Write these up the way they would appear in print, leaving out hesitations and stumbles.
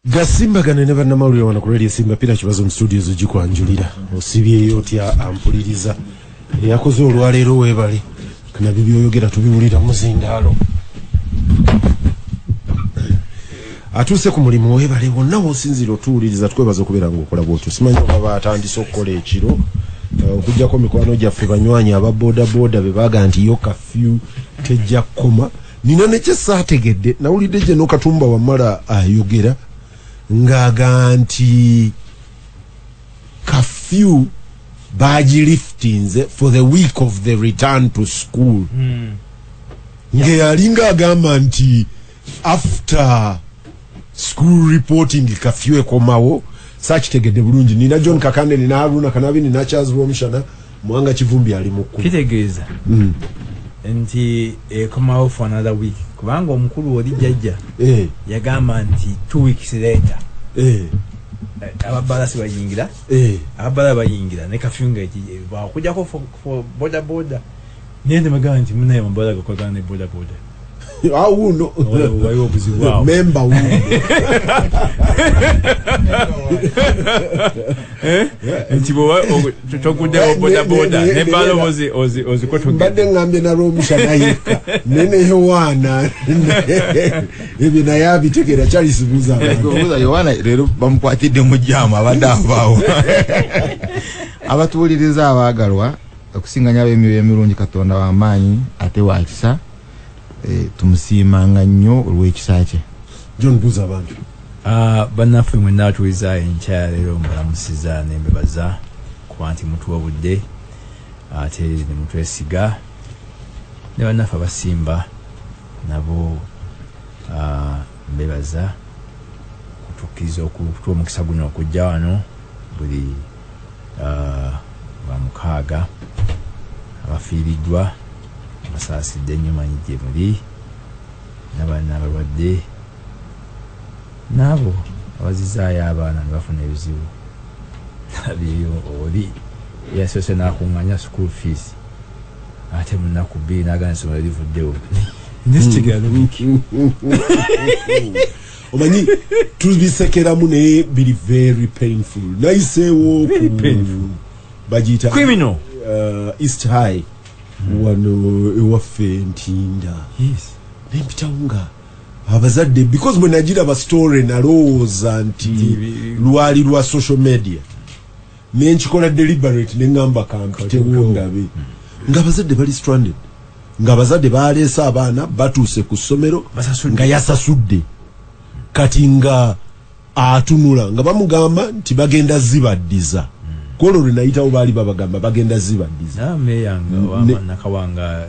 Gasimbagane ne bannamawulire wano ku Radio Simba. Peter Kibazo mu studios ogikwanjulira. Osibyeyo otya ampuliriza eyakoze olwaleero? Weebale nabyo byoyogera tubiwulira muzindaalo. Atuuse ku mulimu, weebale. Wonna wosinzira otuwuliriza, tukwebaza okubeera ngaokola bwotyo. Simanyi oba batandise okukola ekiro, okugjako mikwano gyaffe banywanyi aba boda boda be baga nti yo kafyu tejja kukoma. Nina nekyesaategedde, nawulidde gye nokatumba wamala ayogera ng'aga nti kafyu bagiliftinze for the week of the return to school, ng'eyalinga agamba nti after school reporting kafyu ekomawo. Sakitegedde bulungi. Nina John Kakande, nina Haruna Kanabi, nina Charles Rwomushana. Mwanga Kivumbi ali mukulu. Kitegeeza nti ekomawo for another week, kubanga omukulu oli jjajja yagamba nti 2 weeks later ababalasi bayingira, ababala bayingira ne kafyu nga bakujjako for boda boda. Naye nemagamba nti munaye amabala gakolagana ne boda boda. Awuno. Waliwo obuzibu awo. Memba wuno. Nti bwoba toguddewo boda boda nebala ozikotogedde. Mbadde ngambye na Rwomushana yekka nene Yowaana ebyo naye abitegera. Charles, buuza abantu. Obuuza Yowaana leero bamukwatidde mu jjaamu, abadde avaawo. Abatuwuliriza abaagalwa, okusinganya ab'emyoyo emirungi, Katonda w'amaanyi ate wa kisa. Tumusiimanga nnyo olw'ekisa kye. John, buuza abantu. Ah, bannaffe mwenna atuwuliza enkya ya leero, mbalamusiza nembebaza kuba nti mutuwa obudde ate ne mutwesiga. Ne bannaffe abasimba nabo, mbebaza kutukkiriza okutuwa omukisa guno okujja wano buli Lwamukaaga. Abafiiriddwa mbasaasidde nnyo, manyi gye muli, n'abaana abalwadde n'abo abazizaayo abaana ne bafuna ebizibu. Nabyeyo oli eyasoose n'akuŋŋanya school fees, ate mu nnaku 2 n'agamba essomero livuddewo. Nesitegera logic. Omanyi tubisekeramu naye biri very painful. Nayiseewo Very painful. Bagiyita Criminal. East High wano ewaffe Ntinda. Nempitawo nga abazadde, because bwe nagiraba story nalowooza nti lwali lwa social media, nenkikola deliberate neŋŋamba kampitewo ndabe nga abazadde bali stranded, nga abazadde baleese abaana batuuse ku ssomero Basasudde. Nga yasasudde, kati nga atunula nga bamugamba nti bagenda zibaddiza. Kwolwo lwe nayitawo baali babagamba bagenda zibaddiza. Naye meeya nga Nakawanga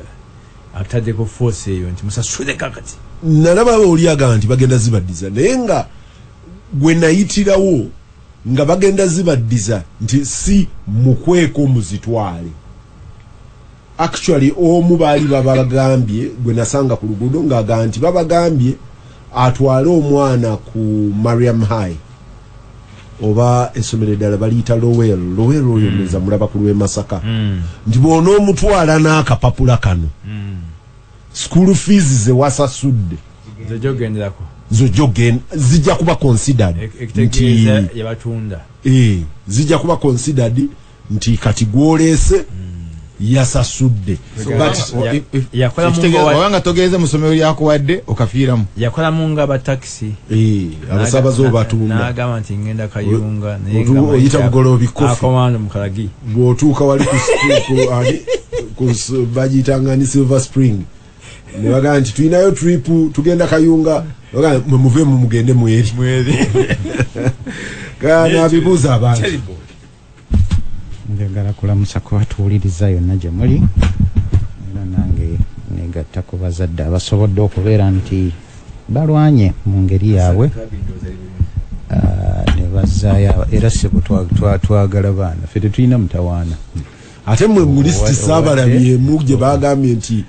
ataddeko force eyo nti musasule kakati. Nalaba oli agamba nti bagenda zibaddiza, naye nga gwe nayitirawo nga bagenda zibaddiza nti si mukweko muzitwale. Actually omu baali babagambye, gwe nasanga ku luguudo, ng'agamba nti babagambye atwale omwana ku Mariam High oba essomero eddala baliyita Lowell. Lowell oyo ndowooza mulaba ku lw'e Masaka, nti bw'onoomutwala n'akapapula kano, school fees ze wasasudde zejogenderako. Zojja zijja kuba considered nti Ekitegeeza yabatunda. Zijja kuba considered nti kati gwoleese yasasudde. But Yakola mu nga Wabanga togenze mu ssomero lyakuwadde, okafiiramu. Yakolamu nga abatakisi. Abasaabaze obatunda. N'agamba nti ngenda Kayunga, naye nga oyita Bugoloobi Coffee. Akomando mu Kalagi. Bw'otuuka wali ku bagiyitanga ni Silver Spring, ne bagamba nti tulinayo trip, tugenda Kayunga. Bagamba, mwe muveemu mugende mweri. Mweri. Nabibuuza abantu. Terrible. Njagala kulamusa kubatuwuliriza yonna gye muli, era nange negatta ku bazadde abasobodde okubeera nti balwanye mu ngeri yaabwe, ne bazzaayo. Era sebo twagala baana, ffe tetulina mutawaana. Ate mwe mu list saabalabyemu gye bagambye nti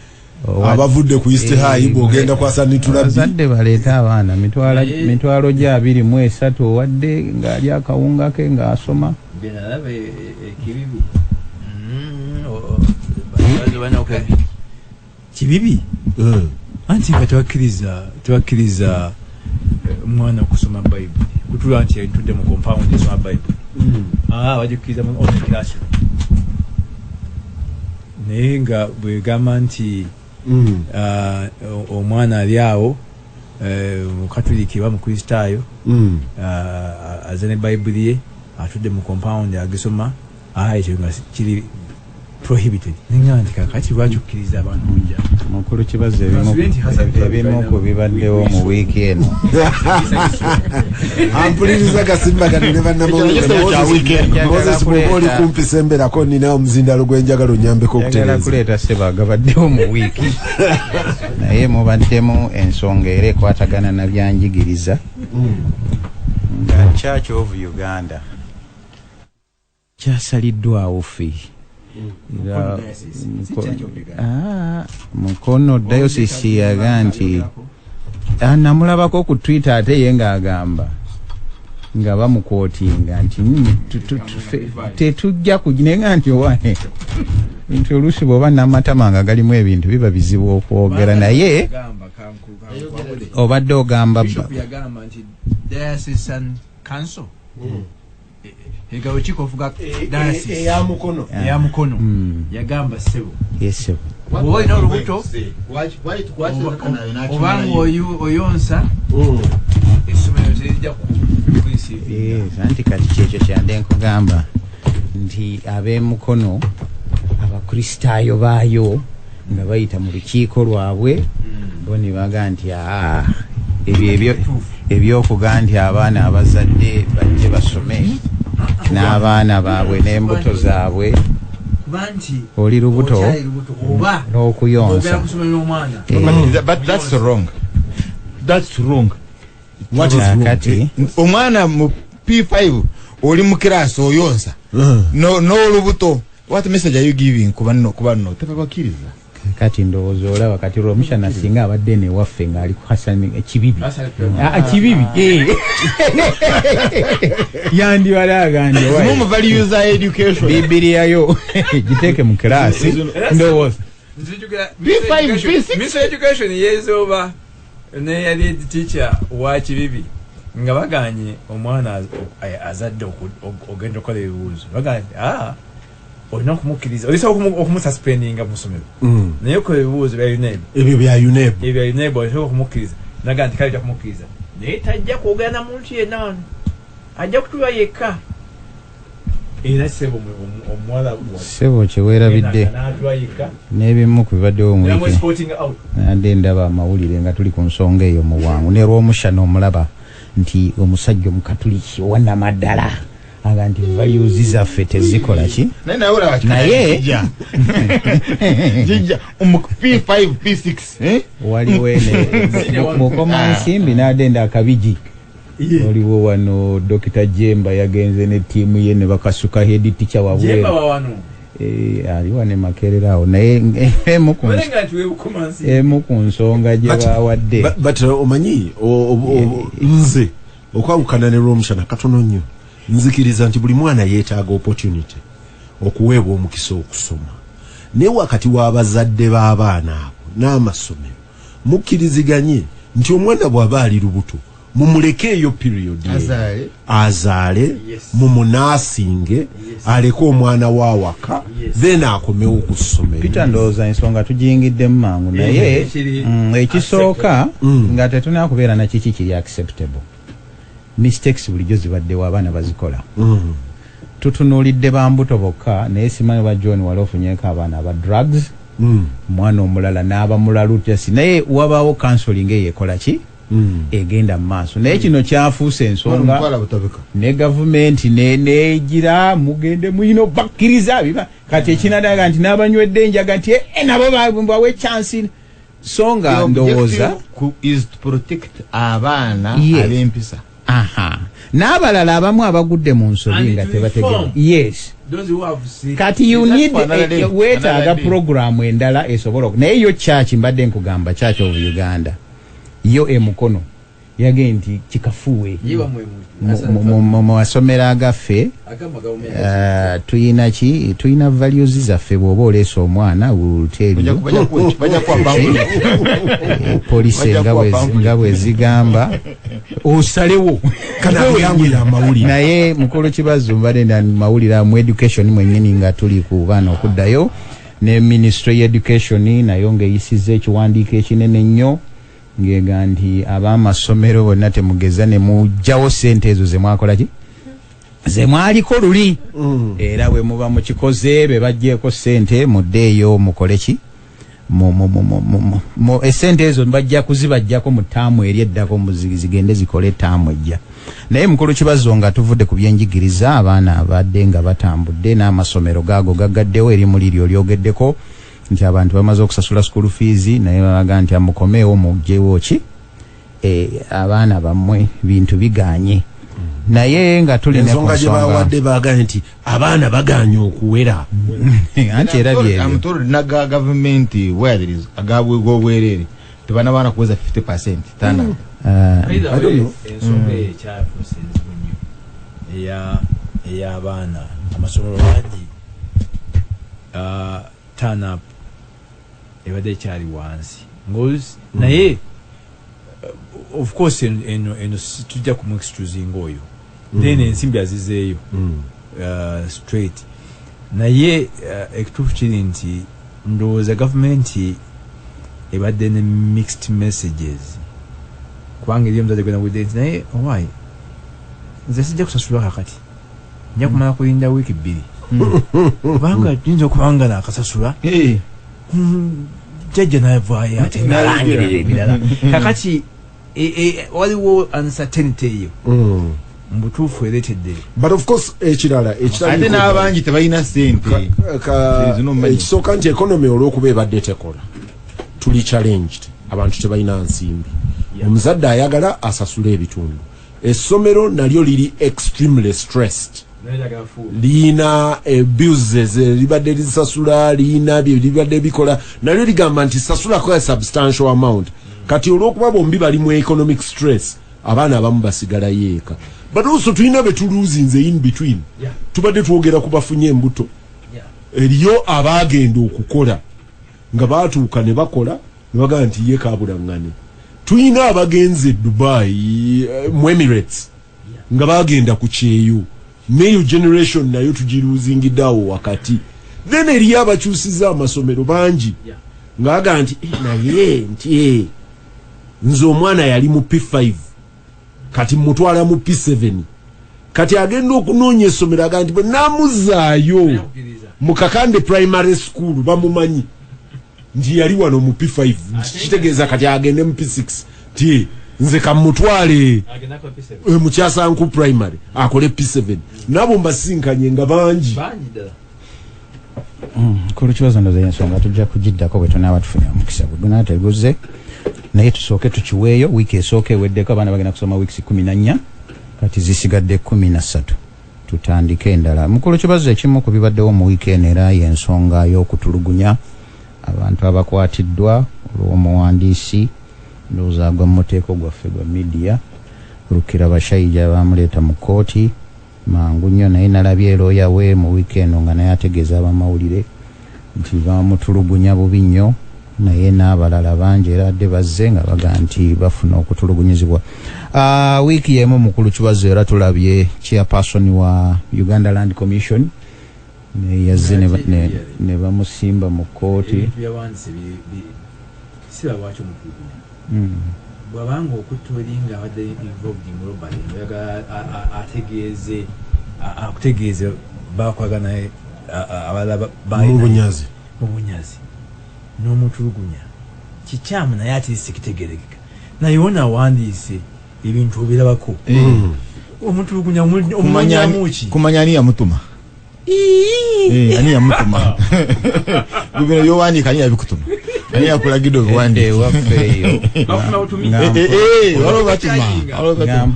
abavudde ku East High bw'ogenda kwasa nitulabi. Abazadde baleete abaana mitwalo gya 23 owadde ng'ali akawunga ke ng'asoma. Byenalaba ekibibi. Kibibi anti nga tebakkiriza omwana okusoma Bayibuli. Kutula nti ntudde mu compound esoma Bible, bagikkiriza mu online classroom, naye nga bwegamba nti omwana ali awo, mukatuliki oba mukristaayo, aze ne Bayibuli ye, atudde mu compound agisoma, ekyo nga kiri prohibited. Neŋŋamba nti kakati lwaki okkiriza abantu kujja? Mukulu Kibazo, ebimu ku bibaddewo mu wiiki eno. Ampuliriza gasimbagane ne bannamawulire. Moses, bw'oba oli kumpi, semberako, nina omuzindalo gwenjagala onyambeko Njagala okutereeza. kuleeta sebo agabaddewo mu wiiki, naye mubaddemu ensonga era ekwatagana na byanjigiriza, nga Church of Uganda kyasaliddwawo ffe. Mukono Diocese, si Church of Uganda. Ah, Mukono Diocese yaga nti, namulabako ku Twitter, ate ye ng'agamba nga bamukwotinga nti tetujja naye nga nti owane nti oluusi bw'oba n'amatama nga galimu ebintu biba bizibu okwogera, naye obadde ogamba Bishop yagamba nti diocesan council, ega lukiiko ofuga diocese Eya Mukono. Eya Mukono, yagamba, ssebo, Yes. bw'oba olina olubuto obanga oyonsa, essomero terijja kureceivinga. Yes, anti kati kyekyo kyande nkugamba nti ab'emukono, abakristaayo baayo nga bayita mu lukiiko lwabwe, bo ne baga nti aa, ebyo ebyokuga nti abaana abazadde bajje basome n'abaana baabwe n'embuto zaabwe, Kuba nti oli lubuto okyali lubuto oba n'okuyonsa. ogenda kusoma n'omwana. But that's wrong, that's wrong. What is wrong? Kati Omwana mu P5, oli mu class oyonsa n'olubuto, what message are you giving ku banno? Ku banno tebabakiriza. Kati ndowooza olaba kati Lwomushana singa abadde newaffe ng'ali ku Hasani Kibibi. Ah, Kibibi, eh. Yandibalaga nti Zimu mu values za education. Bibiriyayo giteeke mu kiraasi, ndowooza. Nzijukira P5, P6. Miss Education yeezooba neyali teacher wa Kibibi nga baganye omwana azadde ogenda okukola ebibuuzo, baganye nti aa, olina okumukkiriza, olisobola okumususpendinga mu ssomero, naye okola ebibuuzo bya UNEB. Ebyo bya UNEB. Ebyo bya UNEB osobola okumukkiriza. Naga nti kale ojja kumukkiriza, naye tajja kwogera na muntu yenna wano, ajja kutuula yekka. Era sebo omuwala Sebo, kyeweerabidde n'atuula yekka n'ebimu ku bibaddewo mu wiiki, escorting out. Nadde ndaba amawulire nga tuli ku nsonga eyo mu bwangu, ne Lwomushana omulaba nti omusajja omukatuliki owannamaddala aga nti values zaffe tezikola ki. Naye nawe olaba kijja kijja mu P5 P6, eh? Waliwo ene mukoma nsimbi nadde nda akabigi, waliwo wano Dokita Jemba yagenze ne ttiimu ye ne bakasuka head teacher Jemba wabweru. wa wano? Eh, ali wano e Makerere awo, naye emu ku Olenga nti webukoma nsi. Emu ku nsonga gye bawadde. But omanyi nze okwawukana ne Lwomushana katono nnyo, nzikiriza nti buli mwana yeetaaga opportunity, okuweebwa omukisa okusoma, naye wakati w'abazadde b'abaana abo n'amasomero mukkiriziganye nti omwana bw'aba ali lubuto mumuleke eyo period eyo. Azaale. Azaale, mumunaasinge, aleke omwana w'awaka, then akomewo ku ssomero. Peter, ndowooza ensonga tugiyingiddemu mangu, naye Ekiri ekisooka nga tetunaa kubeera na kiki kiri acceptable. Mistakes bulijjo zibaddewo, abaana bazikola. Tutunuulidde bambuto bokka, naye simanyi oba John wali ofunyeeko abaana aba drugs, omwana omulala n'aba mulalu tesi, naye wabaawo counseling eyo ekola ki, egenda mu maaso, naye kino kyafuuse ensonga. Mutwala Butabika. Ne gavumenti negira mugende muyina obakkiriza biba kati ekinadaga nti n'abanywedde enjaga nti "Eh, nabo bawe chance," so nga ndowooza Is to protect abaana ab'empisa. Aha, n'abalala abamu abagudde mu nsobi And nga to tebategere. reform. Yes. Those who have seen. Kati you That's need for another day. weetaaga Another day. programu endala esobola naye yo church, mbadde nkugamba Church of Uganda yo emukono. Yagambye nti kikafuwe mu masomero agaffe, tuyina ki, tuyina values zaffe. Bw'oba oleesa omwana wuteeri policy nga bwe zigamba osalewo. Naye mukulu Kibazo, mbadde mawulire mu education mwennyini nga tuli ku baana okuddayo, ne ministry education nayo ng'eyisizza ekiwandiiko ekinene ennyo ngega nti ab'amasomero bonna temugeza ne mugjawo sente ezo zemwakola ki, zemwaliko luli. Era bwe muba mukikoze, be baggyeko sente, muddeeyo mukole ki, esente ezo bajja kuzibajjako mu ttaamu eri eddako, zigende zikole ettaamu ejja. Naye mukulu Kibazo, nga tuvudde ku byenjigiriza, abaana abadde nga batambudde n'amasomero gaago gagaddewo, eri muliryo lyogeddeko nti abantu bamaze okusasula school fees, naye babaga nti amukomeewo mugjewo ki abaana bammwe, bintu biganye. Naye nga tuli ensonga gye bawadde, baganye nti abaana baganye okuwera. Anti era byebyo naga gavumenti where there is agabwe tebana baana kuweza 50% tana. Ensonga eyo ekyafuuse enzibu nnyo ey'abaana, amasomero mangi turn up ebadde ekyali wansi. Naye of course eno tujja kumuexcusinga oyo, then ensimbi azizeeyo straight. Naye ekituufu kiri nti ndowooza gavumenti ebadde ne mixed messages, kubanga eri omuzadde gwenagudde nti naye owaayi nze sijja kusasula kakati, nja kumala kulinda wiiki 2, kubanga yinza okubanga nakasasula jjajja navaayo ate nalangirira ebirala. Kakati waliwo uncertainty eyo mubutuufu ereetedde. But of course ekirala ate n'abangi tebalina sente. Ekisooka nti economy olw'okuba ebadde tekola, tuli challenged, abantu tebalina nsimbi. Omuzadde ayagala asasule ebitundu, essomero nalyo liri extremely stressed, liina bills libadde lisasula, liina libadde bikola, nalyo ligamba nti sasulako a substantial amount. Kati olw'okuba bombi bali mu economic stress, abaana abamu basigalayo eka. But also tulina betuluzinze in between. Tubadde twogera ku bafunye embuto, eriyo abagenda okukola nga batuuka ne bakola ne bagamba nti ye kabulaŋŋane. Tulina abagenze e Dubai, mu Emirates, nga bagenda ku kyeyo, neyo generation nayo tugiruzingidde awo wakati. Then eriyo abakyusiza amasomero bangi ng'agamba nti naye nti nze omwana yali mu P5, kati mutwala mu P7. Kati agenda okunoonya essomero, agamba nti bwe namuzaayo mu Kakande Primary School bamumanyi nti yali wano mu P5, kitegeeza kati agende mu P6, ti nze kamutwale mu Kyasanku Primary akole P7. Nabo mbasinkanye nga bangi. Kulu Kibazo, ndoza ensonga tujja kugiddako bwe tunaaba tufunye omukisa bwe gunaateguze, naye tusooke tukiweeyo. Wiiki esooka eweddeko, abaana bagenda kusoma wiiki 14, kati zisigadde 13, tutandike endala. Mukulu Kibazo, ekimu ku bibaddewo mu wiiki eno era y'ensonga y'okutulugunya abantu abakwatiddwa olw'omuwandiisi, ndowooza agwa mu muteeko gwaffe gwa media, Rukira Bashaija, bamuleeta mu kkooti mangu nnyo. Naye nalabye looya we mu wiiki eno nga naye ategeeza abamawulire nti bamutulugunya bubi nnyo, naye n'abalala bangi era adde bazze nga baga nti bafuna okutulugunyizibwa. Wiiki yemu, mukulu Kibazo, era tulabye chairperson wa Uganda Land Commission yazze ne bamusimba mu kkooti. Sira lwaki omutulugunya bwabanga okutta oli nga abadde involved in robbery, oyagala ategeeze akutegeeze bakwagana naye abalala mu bunyazi. Mu bunyazi n'omutulugunya kikyamu, naye ate sikitegerekeka. Naye ona awandiise ebintu obirabako, omutulugunya omunyamuki? Kumanya ani yamutuma, ani yamutuma bino byowandiika, ani yabikutuma, ani yakulagidde obiwandiike? Ewaffe eyo waliwo batuma,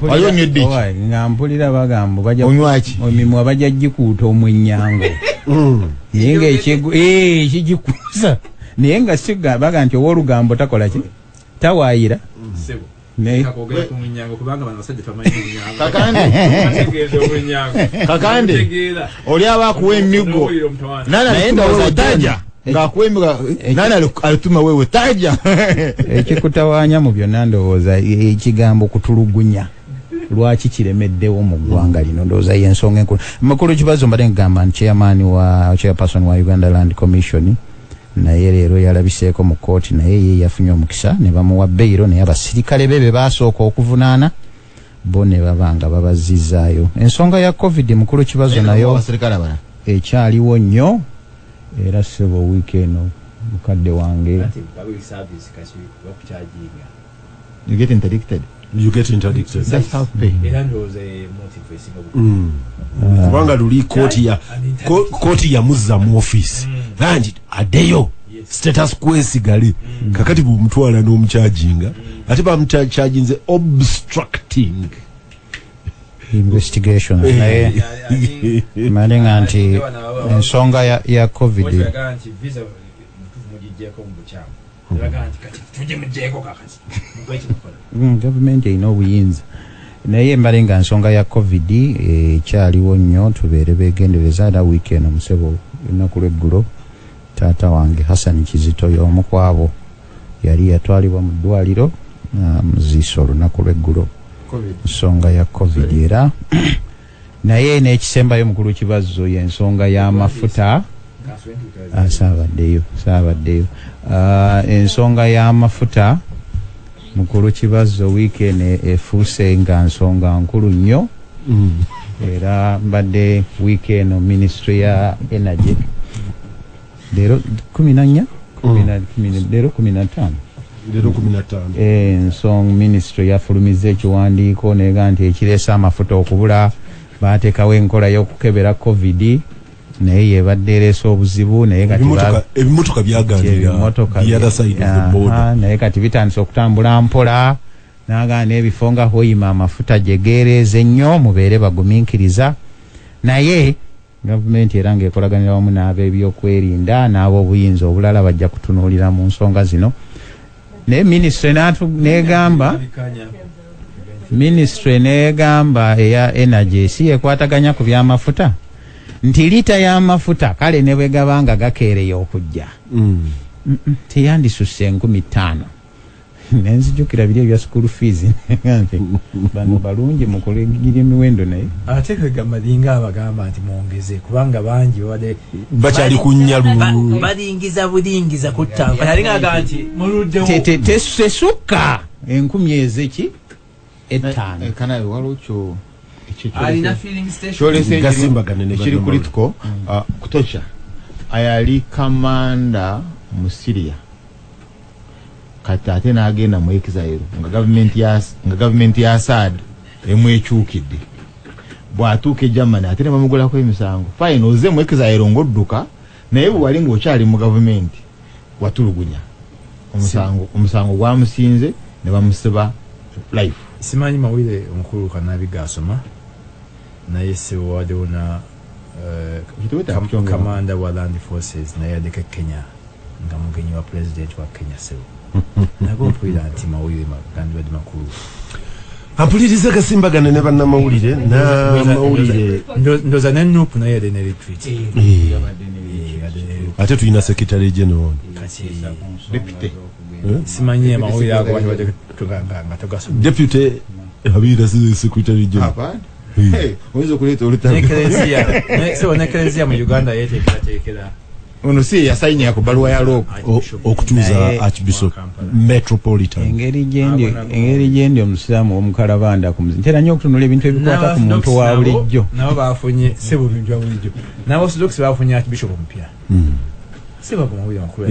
waliwo onywedde ki? Nga mpulira bagamba bajja Onywaki? Emimwa bajja gikuuta omwennyango, naye nga ekigikuusa, naye nga siga baga nti owoolugambo takola ki, tawaayira. Kakande oli aba akuwa emiggo, nani alituma taja ng'akuwa emiggo, nani alituma wewe taja. Ekikutawaanya mu byonna ndowooza ekigambo kutulugunya lwaki kiremeddewo mu ggwanga lino, ndowooza y'ensonga enkulu. Mukulu Kibazo, mbadde nkugamba nti chairman wa chairperson wa Uganda Land Commission naye leero yalabiseeko mu kkooti, naye ye yafunye omukisa ne bamuwa beyiro, naye abasirikale be be baasooka okuvunaana bo ne baba nga babazizaayo. Ensonga ya COVID, mukulu Kibazo, nayo ekyaliwo nnyo era ssebo wiiki eno mukadde wange. You get interdicted. You get interdicted. That's how pay. Kubanga luli kooti ya kooti yamuzza mu office nangi addeyo status quo esigale. Kakati bwomutwala n'omucharginga, ate bamucharginze obstructing investigations, naye male nga nti ensonga ya COVID. Gavumenti erina obuyinza, naye mbale nga nsonga ya COVID ekyaliwo nnyo, tubeere begendereza. Era wiiki eno musebo olunaku lweggulo taata wange Hassan Kizito y'omu ku abo yali yatwalibwa mu ddwaliro muziisa olunaku lweggulo, nsonga ya COVID. Era naye n'ekisembayo, mukulu Kibazo, y'ensonga y'amafuta. Saabaddeyo. Ensonga y'amafuta, mukulu Kibazo, wiiki eno efuuse nga nsonga nkulu nnyo. Era mbadde wiiki eno ministry ya energy leero 14, leero 15. Leero 15. Ensonga ministry yafulumizza ekiwandiiko nega nti ekireese amafuta okubula, bateekawo enkola y'okukebera COVID, naye yebadde ereese obuzibu, naye kati ebimotoka byaganira the other side of the border, naye kati bitandise okutambula mpola. Nagaana ebifo nga Hoima amafuta gyegeereeze ennyo, mubeere bagumiikiriza. Naye gavumenti era ng'ekolaganira wamu n'ab'ebyokwerinda n'ab'obuyinza obulala bajja kutunuulira mu nsonga zino. Naye minisitule negamba, minisitule negamba eya energy si ekwataganya ku byamafuta nti liita y'amafuta kale ne bwe gaba nga gakeereye okujja teyandisusse 5000. Nenzijukira biri ebya school fees nti bano balungi mu kuligira emiwendo, naye ate kwegamba linga abagamba nti mwongeze kubanga bangi babadde bakyali ku nnyalu balingiza bulingiza ku ttaano, kati alinga agamba nti muluddewo tesukka 1000 ezeki 5. Kanabe waliwo kyo alina filling station gasimbagane ne ekiri critical kutokya ayali kamanda mu Syria, kati ate n'agenda mu exile nga gavumenti ya Assad emwekyukidde. Bw'atuuka e Germany ate ne bamugulako emisango. Fine, ozze mu exile ng'odduka, naye bwe wali ng'okyali mu gavumenti watulugunya. Omusango gwamusinze ne bamusiba life. Simanyi mawulire omukulu Kanabi gasoma, naye sewaddewo na kamanda wa land forces naye yaddeko e Kenya nga mugenyi wa president wa Kenya sebo. Nago mpulira nti mawulire gandibadde makulu. Ampuliriza gasimbagane ne bannamawulire n'amawulire. Ndowooza ne NUP naye yadde ne retreat. Ate tulina secretary general. Kati deputy simanyi amawulire ago bandibadde nga togasoma. Deputy abeera secretary general. Oyinza okuleeta olutalo. N'ekereziya mu Uganda yeeteekerateekera. Ono si yasayinya ku bbaluwa ya LOP okutuuza Archbishop Metropolitan. Engeri gyendi omusiraamu omukalabanda ku muzi ntera nnyo okutunula ebintu ebikwata ku muntu wa bulijjo. Nabo bafunye sebo bintu bya bulijjo. N'Abaorthodox bafunye Archbishop omupya. Sebo ku mawulire amakulu.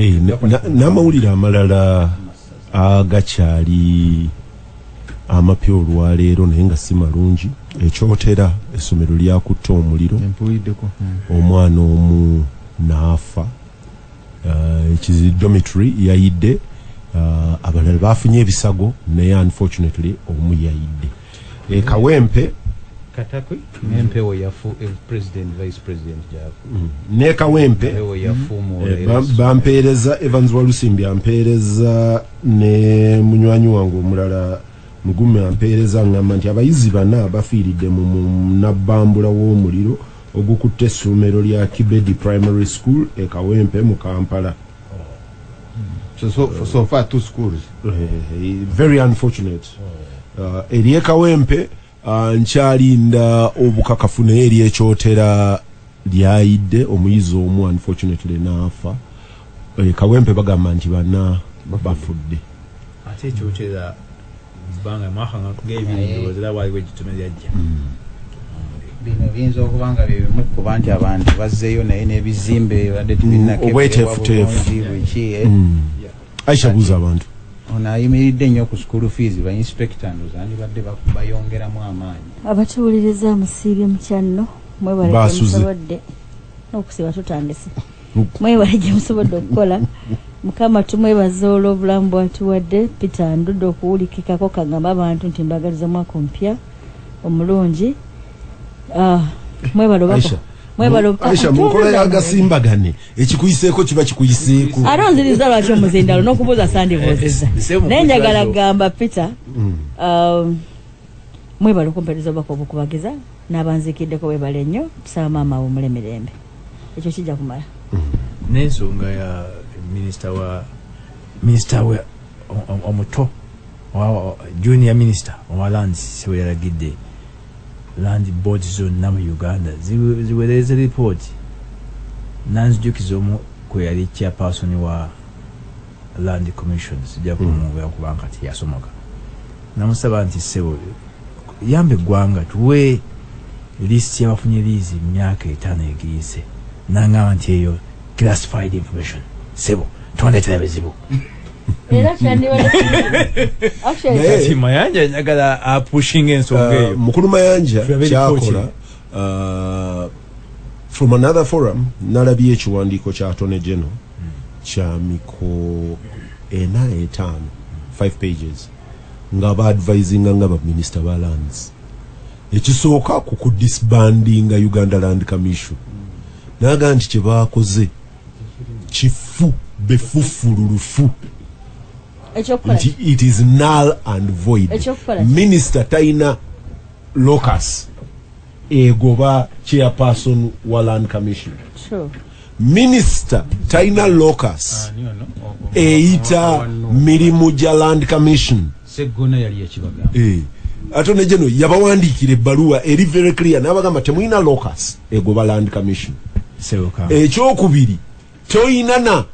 N'amawulire amalala agakyali amapya olwaleero naye nga si malungi. Ekyotera essomero lyakutte omuliro, omwana omu n'afa. Ekizi dormitory yayidde, abalala bafunye ebisago naye unfortunately omu yayidde. Kawempe Katakwi n'empewo yafu president vice president jafu ne Kawempe bampeereza Evans Walusimbi ampeereza ne munywanyi wange omulala Mugume ampeereza ngamba nti abayizi bana bafiiridde mu nabbambula w'omuliro ogukutte essomero lya Kibedi Primary School e Kawempe mu Kampala. So far two schools. Very unfortunate. Ery'e Kawempe nkyalinda obukakafu, naye eryekyotera lyayidde omuyizi omu unfortunately n'afa. Kawempe bagamba nti bana bafudde. Ate ekyotera bbanga mwaka ng'ebiri ndowooza era waaliwo egitomera lyajja. Bino biyinza okuba nga byebimu kuba nti abantu bazzeeyo naye n'ebizimbe badde tebinakebwerebwa Obweteefuteefu. bulungi bweki, eh? Aisha, buuza abantu. Ono ayimiridde nnyo ku school fees, ba inspector ndoza andibadde bayongeramu amaanyi. Abatuwuliriza, musiibye mukyanno? Mwebale. Basuze. Musobodde n'okusiba tutandise. Mwebale gye musobodde okukola. Mukama tumwebaza olw'obulamu bwatuwadde. Peter ndudde okuwulikikako, kagamba abantu nti mbagaliza mwaka omupya omulungi. Ah, mwebale obubaka. Aisha, Mwebale. Aisha, mu nkola y'agasimbagane ekikuyiseeko kiba kikuyiseeko. Ate onziriza lwaki omuzindalo n'okubuuza sandibuuziza? Naye njagala kugamba Peter, mwebale okumpeereza obubaka obukubagiza n'abanziikiddeko. Webale nnyo. Tusaba maama awummule mirembe, ekyo kijja kumala. N'ensonga ya minisita wa minisita we omuto junior minister owa lands siwe yalagidde land board zonna mu Uganda ziweereze ripooti. Nanzijukiza omu kwe yali chairperson wa Land Commission, sijja kumwogera kubanga kati yasomoka. Namusaba nti, "Ssebo, yamba eggwanga, tuwe lisiti y'abafunye liizi mu myaka 5 egiyise." Nangamba nti, "Eyo classified information, ssebo, tondeetera bizibu." Era kyandibadde actually Kati Mayanja njagala apushinga ensonga eyo. Mukulu Mayanja Tulabe kyakola, from another forum nalabye ekiwandiiko kya Attorney General kya miko ena etaano, 5 pages, nga baadvisinga nga baminisita ba lands ekisooka ku kudisbandinga Uganda Land Commission. Naga nti kyebakoze kifu befufululufu. Ekyokukola Nti it is null and void. Ekyokukola ki? Minisita talina locus egoba chairperson wa Land Commission. True. Minisita talina locus eyita mirimu gya Land Commission. Seggona yali yakibagamba. Attorney General yabawandiikira ebbaluwa eri very clear n'abagamba temulina locus egoba Land Commission. Sebuka. Ekyokubiri, toyina na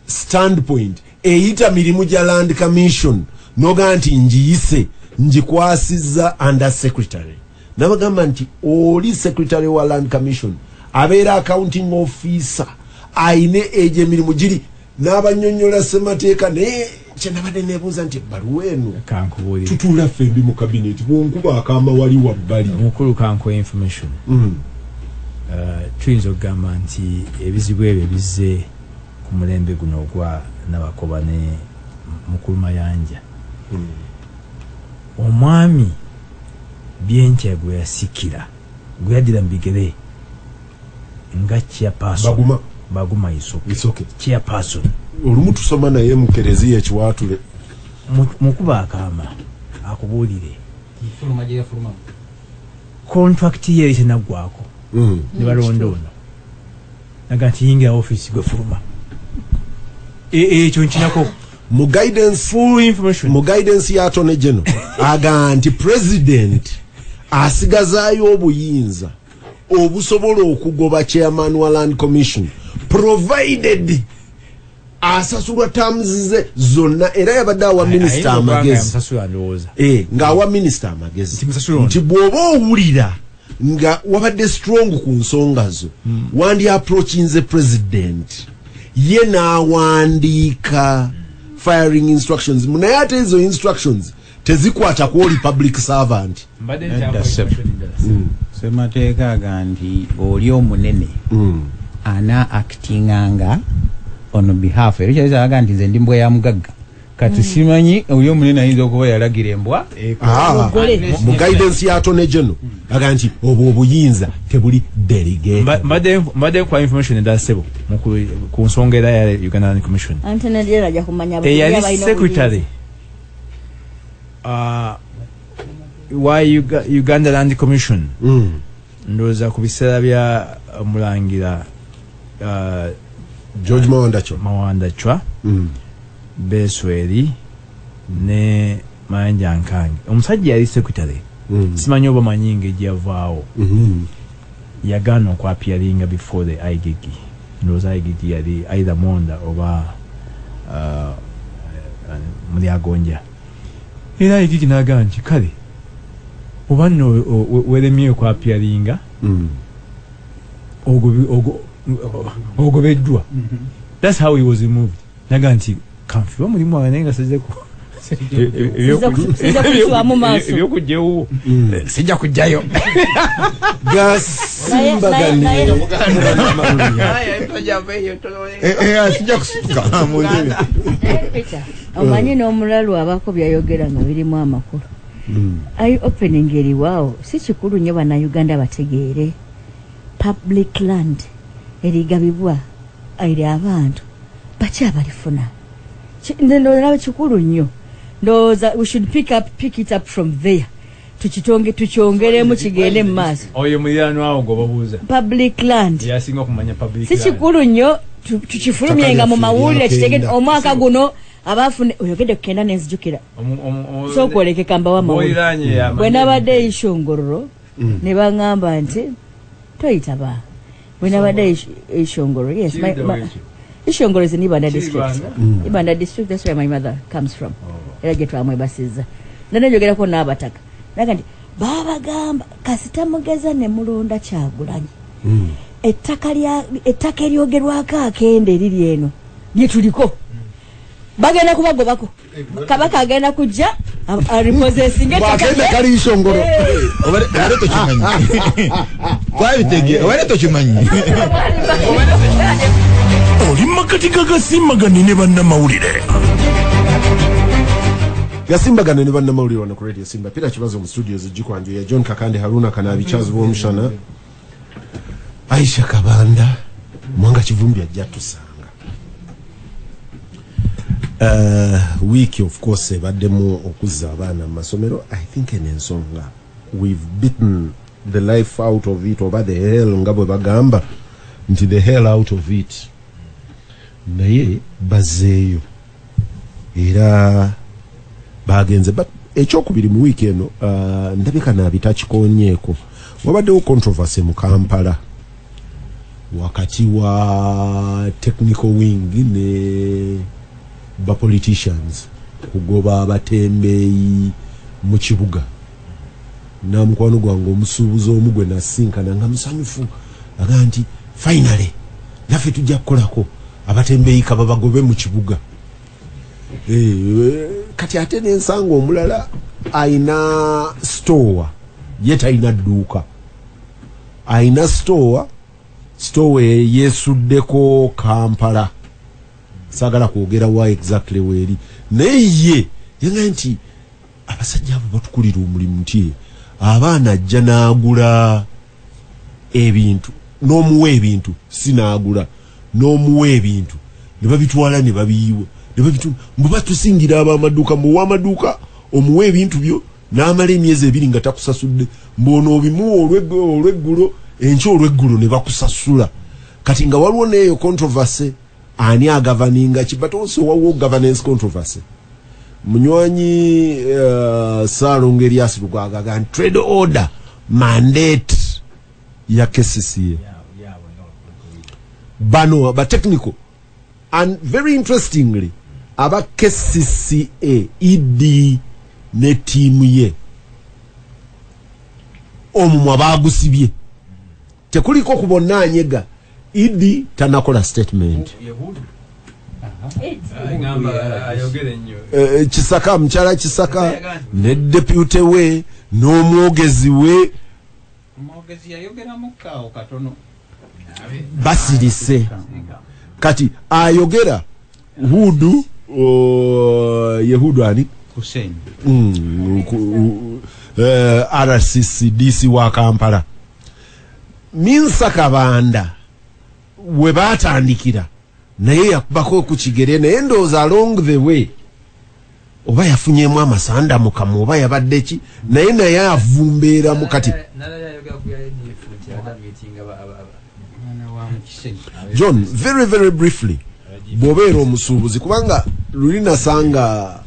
standpoint eyita mirimu gya Land Commission nogaa nti njiyise ngikwasizza under secretary. Nabagamba nti oli secretary wa Land Commission abeera accounting officer ayine egyo emirimu giri n'abanyonyola ssemateeka. Naye kyenabadde nebuuza nti ebbaluwa eno Kankubuulire. Tutuula ffembi mu kabineti, bwonkuba akaama wali wabbali. Omukulu, kankuwa information. Tuyinza okugamba nti ebizibu ebyo bizze ku mulembe guno ogwa Nabakoba ne mukulu Mayanja. Omwami Byenkya gwe yasikira, gwe yaddira mu bigere nga chairperson, Baguma. Baguma Isoke. Isoke. Chairperson. Olumu tusoma naye mu kereziya ekiwaatule. Mukuba akaama akubuulire. Fuluma gye yafulumamu. Contract ye eri tenaggwako ne balonda ono naga nti yingira ofiisi gwe fuluma. Ekyo nkinako Mu guidance, full information. Mu guidance ya Attorney General aga nti president asigazaayo obuyinza obusobola okugoba chairman wa Land Commission provided asasulwa terms ze zonna. Era yabadde awa minisita Ayinza okuba nga amagezi. yamusasula ndowooza. Ng'awa minisita amagezi Nti musasule ono. Nti bw'oba owulira nga wabadde strong ku nsonga zo, wandi approachinze president, ye n'awandiika firing instructions. Naye ate ezo instructions tezikwata ku oli public servant. Mbadde Nedda, nkyakuwa ssebo. information endala. Ssemateeka aga nti oli omunene ana actinganga on behalf, era kyaliza aga nti nze ndi mbwa ya mugagga. Kati simanyi oli omunene ayinza okuba yalagira embwa. Ah, Mugole. mu guidance ya Attorney General aga nti obwo obuyinza tebuli delegate. Mbadde nkuwa information endala, ssebo, ku nsonga era ya Uganda Land Commission. Attorney General ajja kumanya Eyali abalina secretary Why Uganda Land Commission ndowooza ku biseera bya Mulangira George Mawanda Chwa, Mawanda Chwa, Besweri ne Mayanja Nkangi, omusajja yali secretary, simanyi oba manyi engeri gyeyavaawo, yagaana okwappearinga before the IGG. Ndowooza IGG yali either Monda oba Mulyagonja, era IGG n'agamba nti kale oba nno weremye okwappearinga, ogobeddwa. That's how he was removed. Naga nti kanfiba omulimu wange naye nga sijja Sijja kukiwamu maaso. Ebyokujjawo sijja kujjayo. Gasimbagane. Sijja kusituka mu ntebe. Naye Peter, omanyi n'omulalu abaako byayogera nga birimu amakulu. Eye opening eriwaawo si kikulu nnyo Bannayuganda bategeere public land erigabibwa eri abantu bakyabalifuna. Ndowooza kikulu nnyo, ndowooza we should pick it up from there, tukitonge tukyongeremu kigende mu maaso. Oyo muliraanwa gwe babuuza public land yasinga okumanya public si land. Kikulu nnyo tukifulumyenga mu mawulire Lyakenda. kitegede omwaka guno abafune. Oyogedde kukenda nenzijukira, sookwolekeka mbawa amawulire. Muliraanye yamanyi. Bwe nabadde eishongororo ne baŋŋamba nti toyitaba. Bwe nabadde Ishongoro, yes, Kiridde ekyo. Ishongoro is in Ibanda Kiri district. Rwanda? Ibanda district, that's where my mother comes from, era gye twamwebasizza. Nane njogerako n'abataka naga nti babagamba kasita mugeza ne mulonda Kyagulanyi, ettaka ettaka eryogerwako akenda eriri eno lye tuliko bagenda kubagobako. Kabaka agenda kujja arepossessinga ettaka. Bwakenda kali Ishongoro, obadde tokimanyi, twabitege, obadde tokimanyi. Oli makati gagasimbagane ne bannamawulire. Gasimbagane ne bannamawulire wano ku Radio Simba. Peter Kibazo mu studios gikwanju ya John Kakande, Haruna Kanabi, Charles Bwomushana, Aisha Kabanda, Mwanga Kivumbi ajja tusanga. Wiiki of course ebaddemu okuzza abaana mu masomero. I think eno ensonga we've beaten the life out of it, oba the hell, nga bwe bagamba nti the hell out of it, naye bazeeyo era bagenze. But ekyokubiri mu wiiki eno, ndabika Naabi takikonyeeko, wabaddewo controversy mu Kampala wakati wa technical wing ne ba politicians kugoba abatembeeyi mu kibuga. Namukwano gwange omusuubuzi omu gwe nasinkana nga musanyufu aga nti finally naffe tujja kukolako, abatembeeyi kababagobe mu kibuga. Kati ate nensanga omulala ayina store, ye talina dduuka, ayina store, store yesuddeko Kampala, saagala kwogera wa exactly weeri, naye ye yaga nti abasajja abo batukulira omulimu, nti abaana ajja n'agula ebintu n'omuwa ebintu, si n'agula n'omuwa ebintu ne babitwala ne babiyiwa ne babitunda, mbu batusingira ab'amaduuka, mbu ow'amaduuka omuwa ebintu byo n'amala emyezi 2 nga takusasudde, mbu ono obimuwa olweggulo, enkya olweggulo ne bakusasula. Kati nga waliwo n'eyo controversy, ani agagoverninga ki? But also waliwo governance controversy. Munywanyi Saalongo Erias Lukwago aga nti trade order mandate ya KCCA, bano ba technical, and very interestingly aba KCCA, ED ne tiimu ye, omumwa bagusibye, tekuliko ku bonna anyega. ED tanakola statement. Ngamba ayogere nnyo. Kisaka, mukyala Kisaka ne deputy we n'omwogezi we. Omwogezi yayogeramukkaawo katono. Basirise. Kati ayogera Hudu, ye Hudu ani? Hussein. RCC DC wa Kampala, Minsa Kabanda we batandikira naye yakubako ku kigere, naye ndowooza along the way Oba yafunyemu amasanda mukamu oba yabadde ki, naye avumbeera mu kati. John, very very briefly, bw'obeera omusuubuzi, kubanga luli nasanga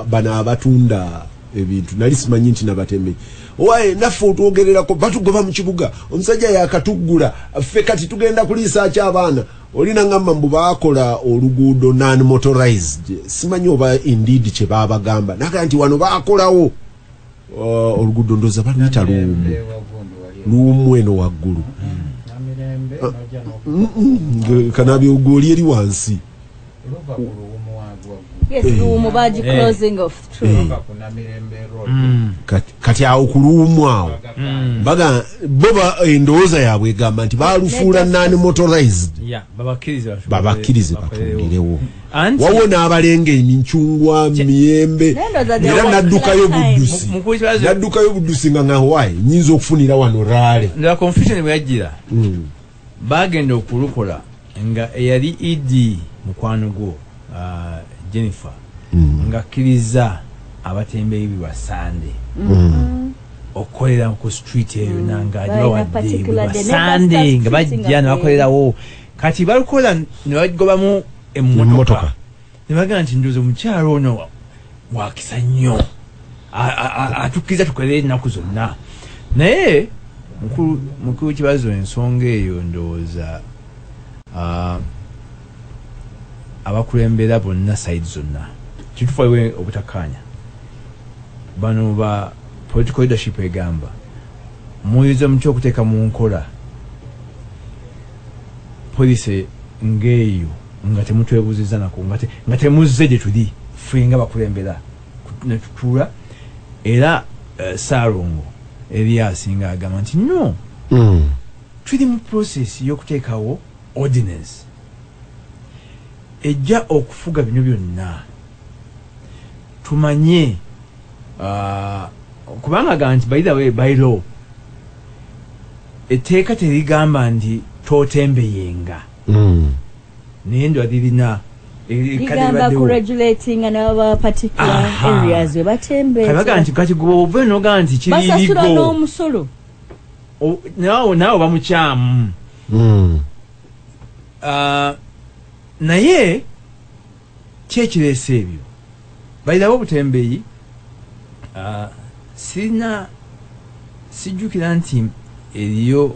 bano abatunda ebintu, nali simanyi nti nabatembeyi. Owaye naffe otwogererako, batugoba mu kibuga, omusajja yakatuggula, ffe kati tugenda kuliisa ki abaana? Olina ngamba mbu baakola oluguudo non motorized, simanyi oba indeed kye baabagamba, naga nti wano baakolawo oluguudo, ndowooza baluyita luumu eno waggulu kanabi ogwoli eri wansi. Yes, Luwumu baji closing off, true. Kati awo ku Luwumu awo baga bo endowooza yaabwe egamba nti balufuula non motorized, babakkirize batundirewo. Wawo n'abalenga emincungwa, miyembe, era naddukayo buddusi, naddukayo buddusi nga nga wayi nyinza okufunira wano raale. Ndaba confusion bwe yajjira, bagenda okulukola nga eyali ED mukwano gwo Jennifer ng'akkiriza abatembeeyi bwa Sande okukolera ku street eyo, nanga agibawadde bwa Sande nga bajja ne bakolerawo. Kati balukola ne bagobamu emmotoka ne bagamba nti ndowooza omukyalo ono wakisa nnyo, atukkiriza tukolere ennaku zonna. Naye mukulu Kibazo, ensonga eyo ndowooza abakulembera bonna side zonna kituufu waliwo obutakkaanya. Bano ba political leadership egamba muyinza mutya okuteeka mu nkola policy ng'eyo nga temutwebuuzizza nako, nga temuzze gye tuli ffe nga bakulembera ne tutuula? Era Saalongo Erias ng'agamba nti no, tuli mu process y'okuteekawo ordinance ejja okufuga bino byonna, tumanye kubanga ga nti by the way, by law etteeka terigamba nti totembeyenga, naye ndwa lirina ligamba ku regulating n'aba particular areas we batembeera. Kabaga nti kati gwe ova noga nti kiri basasula illegal, n'omusolo. Naawe bamukyamu. Naye kyekireese ebyo balirawo obutembeeyi. Sirina sijjukira nti eriyo,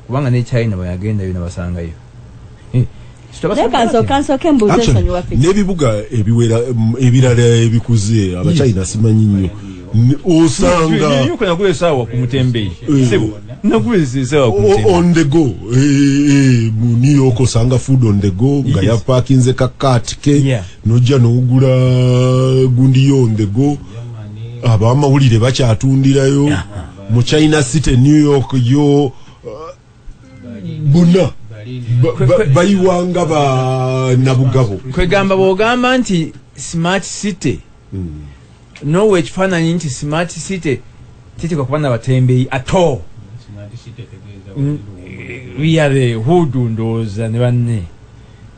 kubanga ne China bwe yagendayo nabasangayo. Naye kansooke mbuuze. Actually, ensonyiwa Peter. N'ebibuga ebiwera ebirala ebikuze, Abachina simanyi nnyo, osanga Nagula esaawa ku mutembeeyi. Sebo, nagula esaawa ku mutembeeyi. On the go. Mu New York osanga food on the go nga yapakinze ka cart ke, nojja n'ogula gundiyo on the go. Abamawulire bakyatundirayo mu China City, New York yo bonna bayiwanga ba nabugabo. Kwegamba bw'ogamba nti smart city, nowa ekifaananyi nti smart city tetekwa kuba nabatembeeyi ato really hudu, ndowooza ne banne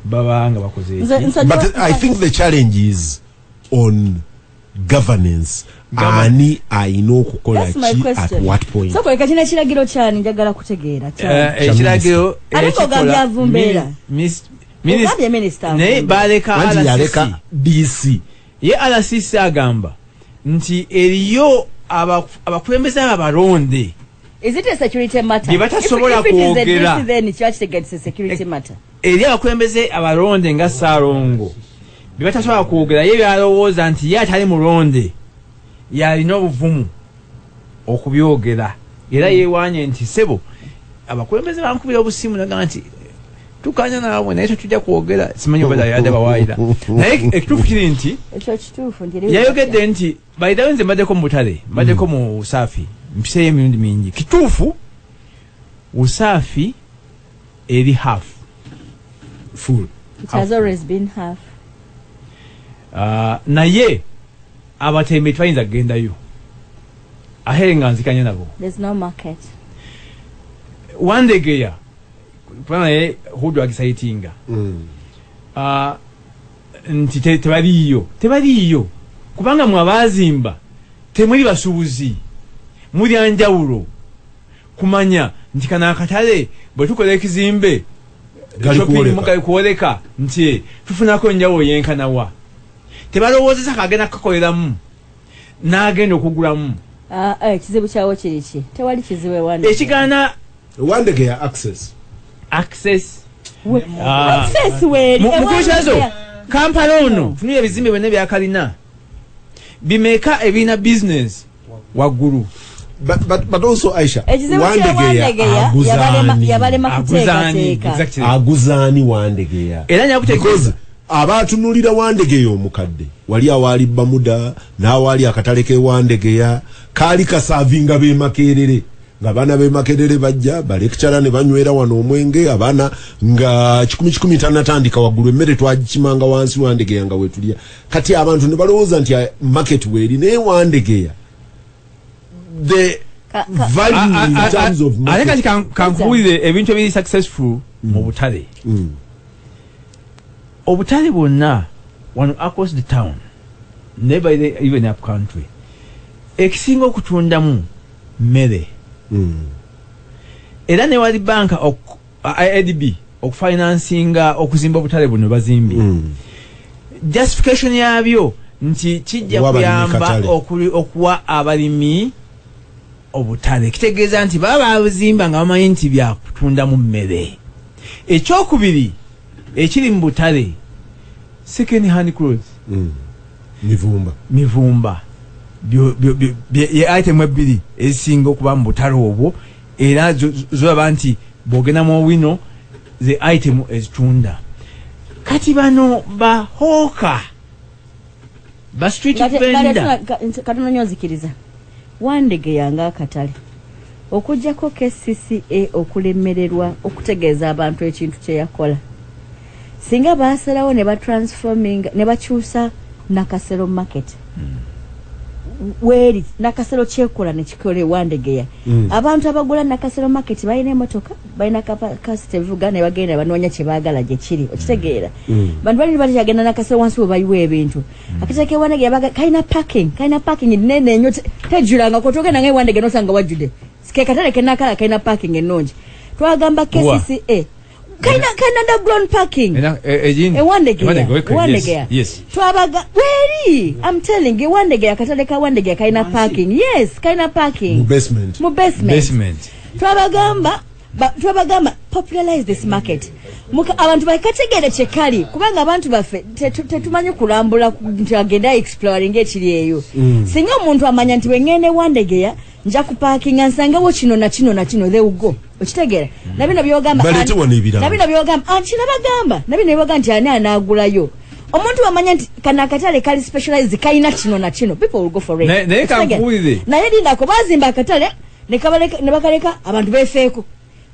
baba nga bakoze eki? But I think the challenge is on governance. Ani ayina okukola That's my ki at question. what point? So kweka kino ekiragiro kyani? Njagala kutegeera kyani. Ekiragiro Ate ng'ogambye avumbeera. Ogambye minisita naye avumbeera. baleka Anti RCC. yaleka DC. Ye RCC agamba nti eriyo abakulembeze abo abalonde Is it a security matter? Bye batasobola If it is a kwogera. DC, then kiba kitegeeza it's a security matter. Eri abakulembeze abalonde nga Saalongo bye batasobola kwogera, ye byalowooza nti ye atali mulonde yalina obuvumu okubyogera. Era yeewanye nti sebo, abakulembeze bankubira obusimu naga nti tukanya naawe, naye tetujja kwogera. Simanyi oba yadde bawaayira, naye ekituufu kiri nti Ekyo kituufu nti eri- yayogedde nti bayidawe nze mbaddeko mu butale, mbaddeko mu Usaafi, mpiseeyo emirundi mingi. Kituufu, Usaafi eri half full. It has always been half. Naye abatembe tebayinza kugendayo ahere nga nzikanya nabo. There's no market. Wandegeya kuba naye hudu agisayitinga. Nti tebaliiyo, tebaliiyo, kubanga mwe abaazimba temuli basuubuzi, muli anjawulo kumanya nti kano akatale bwe tukola ekizimbe Gali shopping kwoleka. mall gali kwoleka nti tufunako enjawulo yenkanawa. Tebalowoozesa kagenda kukakoleramu n'agenda okugulamu. Ah, ekizibu kyawo kiri ki? Tewali kizibu ewange. Ekigaana Wandegeya access. Access. Ah. Access weeri. Mukulu Kyazo, Ewandegeya. Kampala ono funira ebizimbe byonna ebyakalina bimeka ebirina business waggulu? But also Aisha, Ekizibu kya Wandegeya Wandegeya aguzaani? yabalema Aguzaani? kuteekateeka. Exactly. Aguzaani Wandegeya? Era nyakutegeeza. Because abatunulira Wandegeya omukadde wali awaali Bamuda n'awaali akatale ke Wandegeya kaali kaservinga b'e Makerere, nga abaana b'e Makerere bajja balecturer ne banywera wano omwenge, abaana nga kikumi kikumi tanatandika waggulu, emmere twagikimanga wansi Wandegeya nga wetulya. Kati abantu ne balowooza nti market weeri, naye Wandegeya the value in terms of Ate market. kati kankubuulire ebintu ebiri successful mu butale. Obutale bwonna wano across the town, never even up country, ekisinga okutundamu mmere. Era ne wali banka ADB okufinansinga okuzimba obutale buno bazimbye, justification yabyo nti kijja Okuwa abalimi kuyamba katale. okuwa abalimi obutale. Kitegeeza nti baba babuzimba nga bamanyi nti byakutundamu mmere. Ekyokubiri ekiri mu butale, second hand clothes. Mivumba. Mivumba. Ye item ebbiri ezisinga okuba mu butale obwo, era zolaba nti bw'ogenda mu Owino ze item ezitunda. Kati bano ba hawker, ba street vendor. Katono nnyo nzikiriza. Wandegeya ng'akatale, okugjako KCCA okulemererwa okutegeeza abantu ekintu kye yakola, singa baasalawo ne batransforming ne bakyusa Nakasero Market weeri Nakasero kyekola nekikola ewandegeya. Abantu abagula Nakasero Market balina emotoka, balina capacity evuga ne bagenda banoonya kyebaagala gye kiri. Okitegeera? Bantu balina batyagenda Nakasero wansi we bayiwa ebintu. Akatale kewandegeya kalina parking, kalina parking nene nnyo, tejjulangako. Togenda nga ewandege nosanga wajjudde. Ke katale kenakala kalina parking ennungi. Twagamba Wa? KCCA kalina underground parking. Egindi? Ewandegeya. Ewandegeya, okay, Ewandegeya. Yes. Twabaga weri, I'm telling you, Wandegeya, akatale ka Wandegeya kalina parking. Yes, kalina parking. Mu basement. Mu basement. Basement. Twabagamba popularize this market. Abantu bakategeere kyekali, kubanga abantu baffe tetumanyi kulambula nti agenda exploring ekiri eyo. Singa omuntu amanya nti wengende Wandegeya nja kupaakinga nsangewo kino na kino na kino, they will go. Okitegeera? Nabino byogamba Baleete wano ebirabo. Nabino byogamba anti nabagamba nabino byogamba nti ani anaagulayo. Omuntu bamanya nti kano akatale kali specialized, kalina kino na kino, people will go for it. Naye Okitegeera? kankubuulire. Naye lindako, bazimba akatale ne bakaleka abantu befeeko,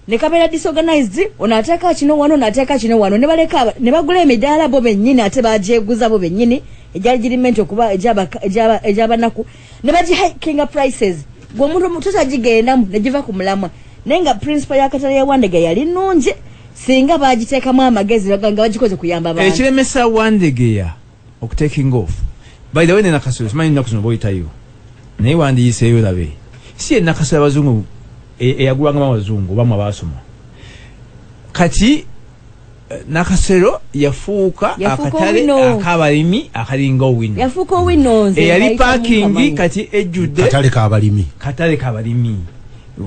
ne kabeera disorganized. Ono ateeka kino wano, ono ateeka kino wano, ne baleka ne bagula emidaala bo bennyini, ate bagyeguza bo bennyini egyali giri meant okuba egy'abanaku, ne bagihikinga prices. Gwe omuntu totagigendamu ne giva ku mulamwa. Naye nga principle y'akatale ya Wandegeya yali nnungi singa bagiteekamu amagezi nga bagikoze kuyamba abantu. Ekiremesa Wandegeya okutaking off, by the way, ne Nakasero, simanyi ennaku zino boyitayo, naye wandiyiseeyo labe si ye Nakasero abazungu eyagulwangamu abazungu obamu abaasoma. Kati Nakasero yafuuka Yafuuka akatale Owino. ak'abalimi akalinga Owino. Yafuuka Owino, nze Eyali nayitamu parking nkamanyi. kati ejjudde. Katale k'abalimi. Katale kabalimi,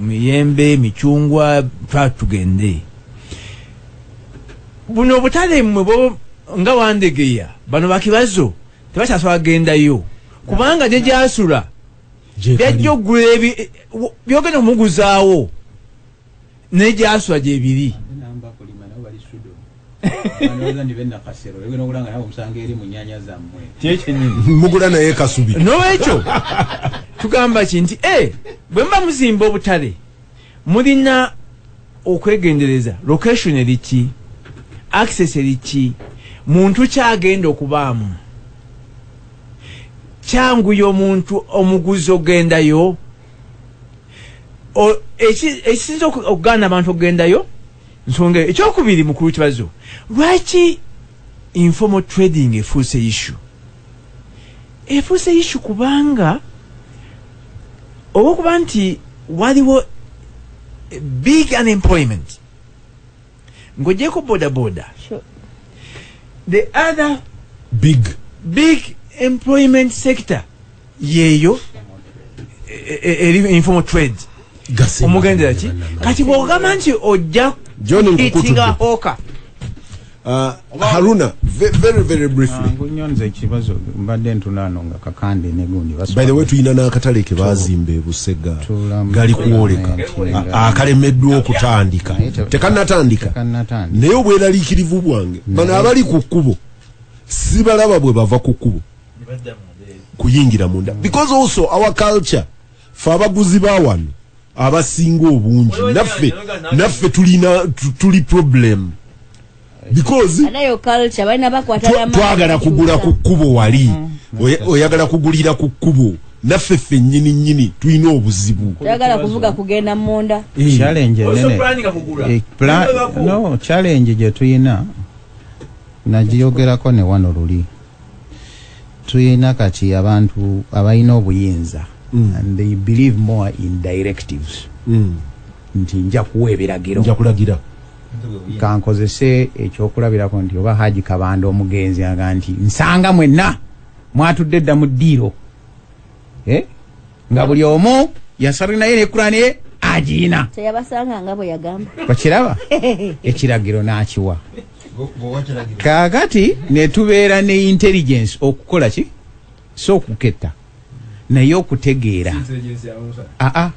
miyembe, micungwa, twa tugende. Buno obutale mmwe bo nga Wandegeya, bano bakibazo tebakyasobola kugendayo kubanga gye gyasula byajja okugula byogenda omuguzaawo naye gyasula gyebiri. Namba kulima nabo bali sudo banooza ndi bennakasero egenda okulanga nabo omusanga eri mu nyanya zammwe. Kyekyenyini. Mugula naye kasubi. Nolwekyo tugamba ki nti bwe muba muzimba obutale mulina okwegendereza location eriki, access eriki, muntu kyagenda okubaamu, kyanguya omuntu omuguzi ogendayo. Ekisinza okugaana abantu okugendayo nsonga eyo. Ekyokubiri, mukulu Kibazo, lwaki Informal trading efuuse issue, efuuse issue kubanga olwokuba nti waliwo big unemployment ng'ogyeko boda boda. The other big employment sector yeeyo eri informal trade. Omugendera ki kati bw'ogamba nti ojja John Nkukutu. Itinga hawker. Haruna, very very briefly. Mangu nnyo, nze ekibazo mbadde ntunaano nga Kakande ne gundi. By the way, tulina n'akatale ke bazimba e Busega, gali kwoleka akalemeddwa okutandika, tekannatandika. Tekannatandika. Naye obweraliikirivu bwange, bano abali ku kkubo sibalaba bwe bava ku kkubo kuyingira munda, because also our culture, fe abaguzi ba wano abasinga obungi, naffe tulina tuli problem because Anayo culture balina bakwata. Twagala kugula ku kkubo wali. Oyagala kugulira ku kkubo, naffe ffe nnyini nnyini tulina obuzibu. Toyagala kuvuga kugenda munda. Challenge Also enene planning kugula. No, challenge gye tuyina nagiyogerako ne wano luli. Tuyina kati abantu abalina obuyinza and they believe more in directives, nti nja kuwa ebiragiro. Nja kulagira. Kankozese ekyokulabirako nti oba Haji Kabanda omugenzi aga nti nsanga mwenna mwatudde dda mu ddiiro, eh? Nga buli omu yasalinaye ne Kurani ye agiina. Teyabasanga nga bwe yagamba. Bakiraba ekiragiro n'akiwa. Kaakati ne tubeera ne intelligence okukola ki, si okuketta naye okutegeera. Aa,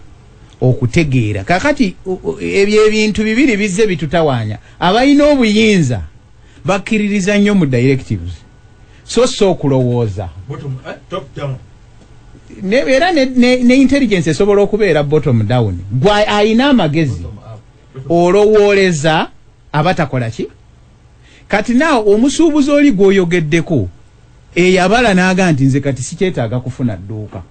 okutegeera. Kakati ebyo ebintu bibiri bizze bitutawaanya. Abalina obuyinza bakkiririza nnyo mu directives, so si okulowooza. Era ne intelligence esobola okubeera bottom down. Gwe ayina amagezi olowooleza abatakola ki. Kati naawe omusuubuzi oli gw'oyogeddeko eyabala n'aga nti nze kati sikyetaaga kufuna dduuka.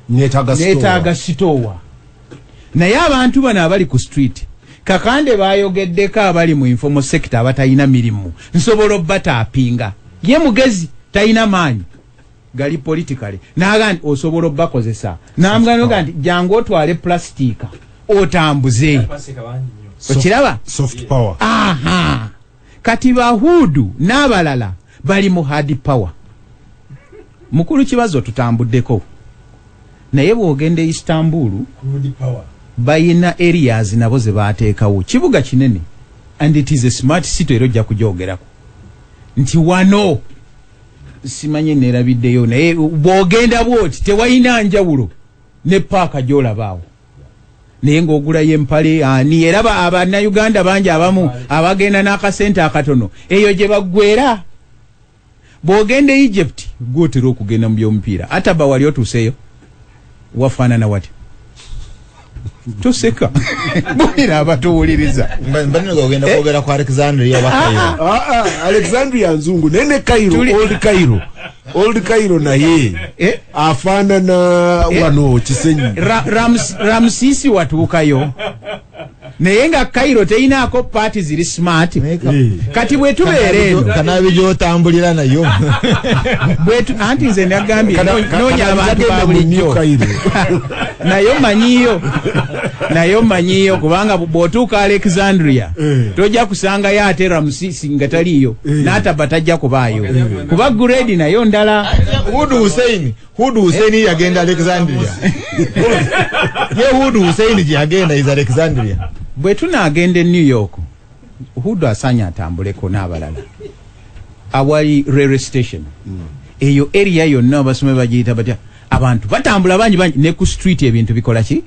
Neetaaga store. Neetaaga sitoowa. Naye abantu bano abali ku street, Kakande bayogeddeko, abali mu informal sector abatalina mirimu, nsobola obbataapinga. Ye mugezi, talina maanyi gali politically, naga nti osobola obbakozesa, namugamba nti jangu otwale plastika otambuze. Okiraba? Soft power. Aha, kati bahuudu n'abalala bali mu hard power. Mukulu Kibazo, tutambuddeko, naye bw'ogenda e Istanbul bayina areas nabo ze bateekawo. Kibuga kinene and it is a smart city, era ojja kugyogerako nti wano simanyi nerabiddeyo, naye bw'ogenda bwoti tewalina njawulo ne paaka gy'olabaawo, naye ng'ogulayo empale ani. Era abannayuganda bangi abamu abagenda n'akasente akatono eyo gye baggwera. Bw'ogenda e Egypt, gwotera okugenda mu by'omupiira, ataba wali otuuseeyo, wafaanana wati? Toseka, bulira abatuwuliriza. Mbaninaga ogenda kwogera ku Alexandria oba Cairo. Ah, ah, Alexandria nzungu, naye ne Cairo. Old Cairo, Old Cairo naye Eh? afaanana Eh? wano Kisenyi. Ramsisi watuukayo, naye nga Cairo teyinaako part ziri smart. Kati bwe tubeera eno Kanabi gyotambulira nayo. Anti nze nagambye noonya abantu ba Genda mu New bulijjo. Cairo. Naye omanyiyo, naye omanyiyo, kubanga bw'otuuka Alexandria tojja kusangayo ate Ramsisi nga taliiyo, n'ataba tajja kubaayo kuba grade nayo ndala. Hudu Hussein, Hudu Hussein yagenda Alexandria. Ye Hudu Hussein gye yagenda is Alexandria. Bwe tunaagenda e New York, Hudu asaanye atambuleko n'abalala awali railway station. Eyo area yonna abasome bagiyita batya? Abantu batambula bangi bangi ne ku street ebintu bikola ki,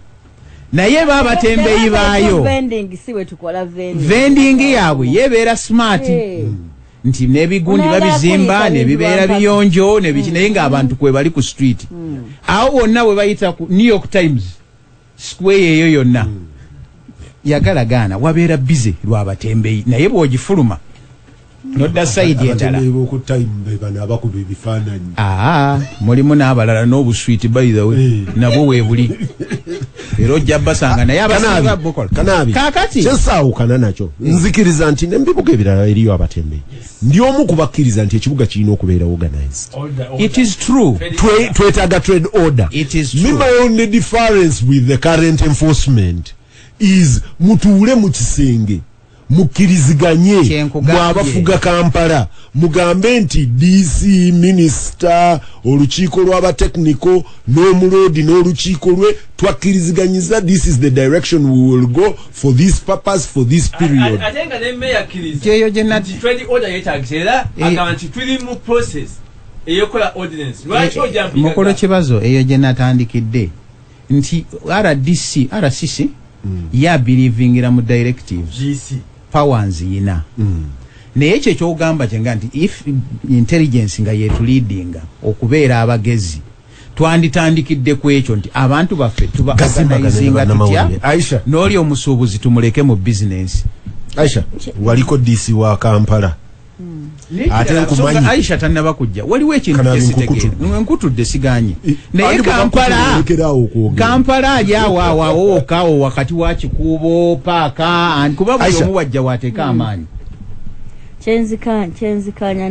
naye babatembeeyi baayo. Vending, si bwe tukola vending. Vending yaabwe yebeera smart, nti n'ebigundi Onaagala babizimba kuliisa nebibeera bintu. biyonjo nebiki, naye ng'abantu kwe bali ku street awo wonna we bayita ku New York Times Square, eyo yonna yagala gaana wabeera busy lwabatembeeyi, naye bw'ogifuluma nodda side endala. Abatembeeyi b'oku Time be bano abakuba ebifaananyi. Aa, mulimu n'abalala n'obuswiti, by the way, nabwo weebuli. Era ojja basanga naye abasinga bukola. Kanaabi Kaakati kyesaawukana nakyo, nzikiriza nti nemubibuga ebirala eriyo abatembeyi. Ndi omu kubakkiriza nti ekibuga kirina okubeera organized. It is true. Twetaaga trade order. It is Me, true. my only difference with the current enforcement is mutuule mu kisenge mukkiriziganye. Kyenkugambye. Mwabafuga Kampala, mugambe nti DC, minisita, olukiiko lw'abatechnical n'omuloodi n'olukiiko lwe twakkiriziganyiza, this is the direction we will go for this purpose, for this period. Ate nga ne meya akkiriza Kyeyo gye nti trade order yeetagisa, era agamba nti tuli mu process eyokola ordinance. Lwaki ojja mpigaga? Mukolo kibazo eyo gye natandikidde nti RDC, RCC yabelievingira mu directives. GC. Power nziyina, naye ekyo ekyogamba kyenga nti if intelligence nga yetuleadinga okubeera abagezi, twanditandikidde ku ekyo nti abantu baffe tuba Gasimbagane organizinga tutya, bannamawulire. Aisha. N'oli omusuubuzi tumuleke mu bizinensi. Aisha, waliko DC wa Kampala. Ate nkumanyi. Songa Aisha tannaba kujja, waliwo ekintu Kanaabi. kyesitegeera. Nkukutudde. Nkutudde, siganye, naye Andi bwe Kampala bakutulekeraawo okwogera. Kampala ali awo awo awo wokka awo wakati wa Kikuubo paaka kuba buli Aisha. omu wajja wateeka amaanyi. Kyenzikanya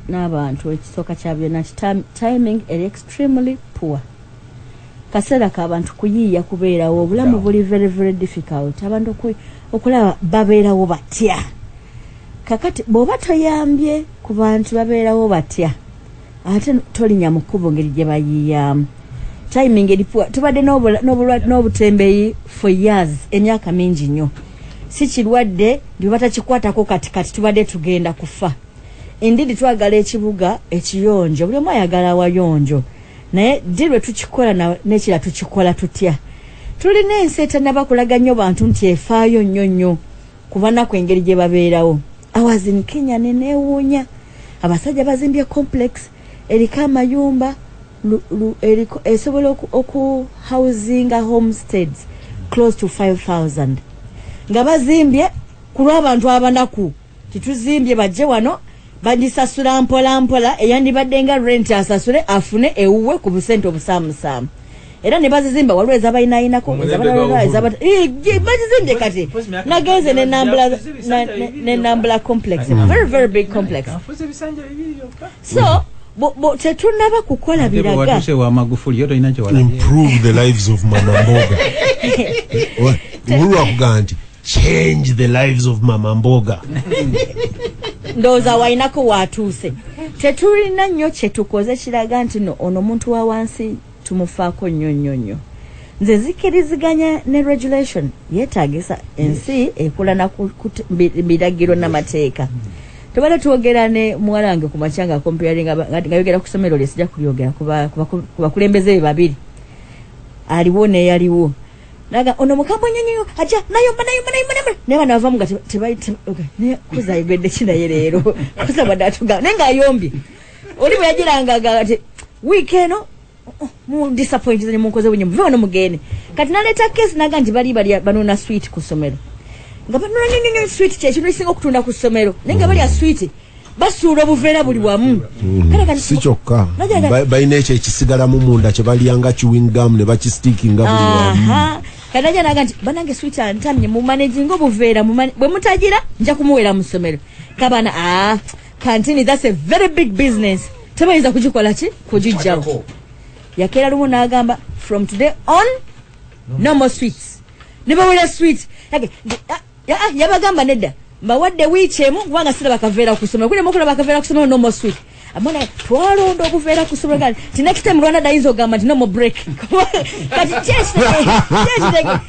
n'abantu, ekisooka kya byonna nti timing eri extremely poor. Kaseera k'abantu kuyiiya kubeerawo, obulamu buli very very difficult. Abantu okulaba babeerawo batya? Kakati bw'oba toyambye ku bantu babeerawo batya, ate tolinya mu kkubo ngeri gye bayiiyaamu. Timing eri poor. Tubadde n'obutembeeyi for years, emyaka mingi nnyo. Si kirwadde nti batakikwatako kati kati tubadde tugenda kufa. Indeed, twagala ekibuga ekiyonjo, buli omu ayagala awayonjo, naye ddi lwe tukikola n'ekira tukikola tutya? Tulina ensi etannaba kulaga nnyo bantu nti efaayo nnyo nnyo ku banaku engeri gye babeerawo. I was in Kenya neneewuunya, abasajja bazimbye complex eriko amayumba eriko esobola oku housinga homesteads close to 5000, nga bazimbye ku lw'abantu abanaku. Tituzimbye bajje wano bagisasula mpola mpola, eyandibadde nga rent asasule afune ewuwe ku busente obusaamusaamu. Era ne bazizimba, waliwo ezabayinayinako. Omulembe gwa Uhuru. Bagizimbye kati. Mpozi myaka Nagenze nenambula ebisanja bibiri. nenambula complex, very very big complex. Afuze ebisanja bibiri byokka. So tetunaba kukola biraga. Watuse wa Magufuli yo tolina kyewalabye. Improve the lives of mama mboga. Uhuru akugamba nti change the lives of mama mboga. Ndowooza wainako watuuse. Tetulina nnyo kyetukoze kiraga nti no ono omuntu wa wansi tumufaako nnyo nnyo nnyo. Nze nzikiriziganya ne regulation yeetagisa, ensi ekula na biragiro n'amateeka. Tubadde twogera ne muwala wange ku makya nga comparinga, nga yogera ku ssomero lye, sijja kulyogera, ku bakulembeze be babiri, aliwo neyaliwo. Naga ono mukambwe nnyo nnyo, ajja nayomba nayomba nayomba nayomba, naye bano bavamu nga okay, naye kuza ayogedde ki? Naye leero kuza bwadde atugamba naye ng'ayombye. Oli bwe yagiranga nga ati wiiki eno, oh, mu disappoint ne munkoze bunye, muve wano mugende. Kati naleeta case naga nti bali bali banona sweet ku ssomero, nga banona nnyo nnyo nnyo sweet, kyekintu ekisinga okutunda ku ssomero, naye nga balya sweet basuula obuveera buli wamu. Kale kati Si kyokka, balina ekyo ekisigalamu munda kye balyanga chewing gum ne bakistickinga buli wamu. Aha. Kati najja naga nti banange sweet antamye, mumanaginga obuveera, bwe mutagira nja kumuweera mu ssomero. Kabana ah, kantini, that's a very big business, tebayinza kugikola ki kugijjawo. Yakeera lumu n'agamba, from today on no more sweets. Ne bawera sweet. Ah, ah, yabagamba nedda, mbawadde wiiki emu kubanga siraba kaveera ku ssomero, kulema okulaba kaveera ku ssomero, no more sweet. Amona twalonda obuveera ku ssomero. Kati ti next time Rwanda dayinza ogamba nti no more break. Kati kitegeeza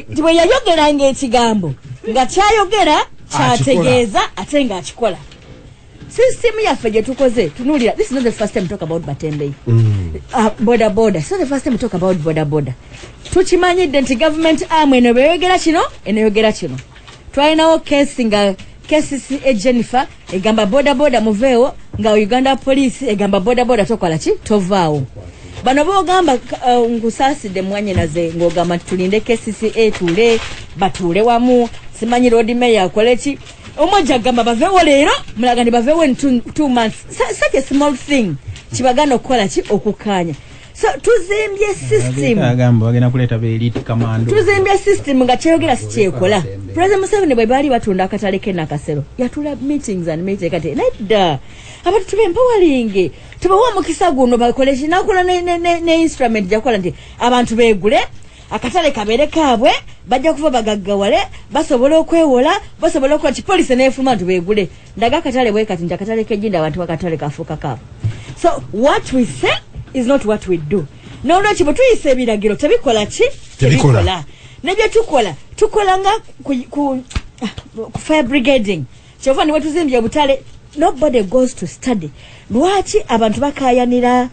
nti bwe yayogeranga ekigambo nga kyayogera kyategeeza ate ng'akikola. System yaffe gye tukoze, tunuulira, this is not the first time to talk about batembeyi, boda boda. It's not the first time to talk about boda boda. Tukimanyidde nti government arm eno bweyogera kino, enoyogera kino. Twalinawo kesi nga KCCA Jennifer egamba boda boda muveewo, nga Uganda Police egamba boda boda tokola ki, tovaawo. Bano bogamba nkusaasidde mwanyinaze ng'ogamba nti tulinde KCCA etuule, batuule wamu, simanyi road mayor akole ki. Omwajja agamba baveewo leero, mulaga nti baveewo in 2 months. Such a small thing kibagana okukola ki, okukkaanya. So tuzimbye system, agamba bagenda kuleeta be elite commando. Tuzimbye system nga kyeyogera si kyekola. President Museveni bwe baali batunda akatale ke Nakasero, yatula meetings and meetings, kati nedda, abantu tube empowering, tubawe omukisa guno bakole kinakola ne instrument jakola nti abantu beegule akatale kabeere kaabwe, bajja kuva bagaggawale, basobola okwewola, basobola okukola ki, poliisi neefuluma nti beegule. Ndaga akatale bwe kati nti akatale k'ejjinda abantu akatale kafuuka kaabwe. So what we say is not what we do. N'olwekyo bwe tuyisa ebiragiro tebikola ki? Tebikola. Ne bye tukola, tukola nga ku fire brigading. Kyova ne wetuzimbye obutale, nobody goes to study lwaki abantu bakayanira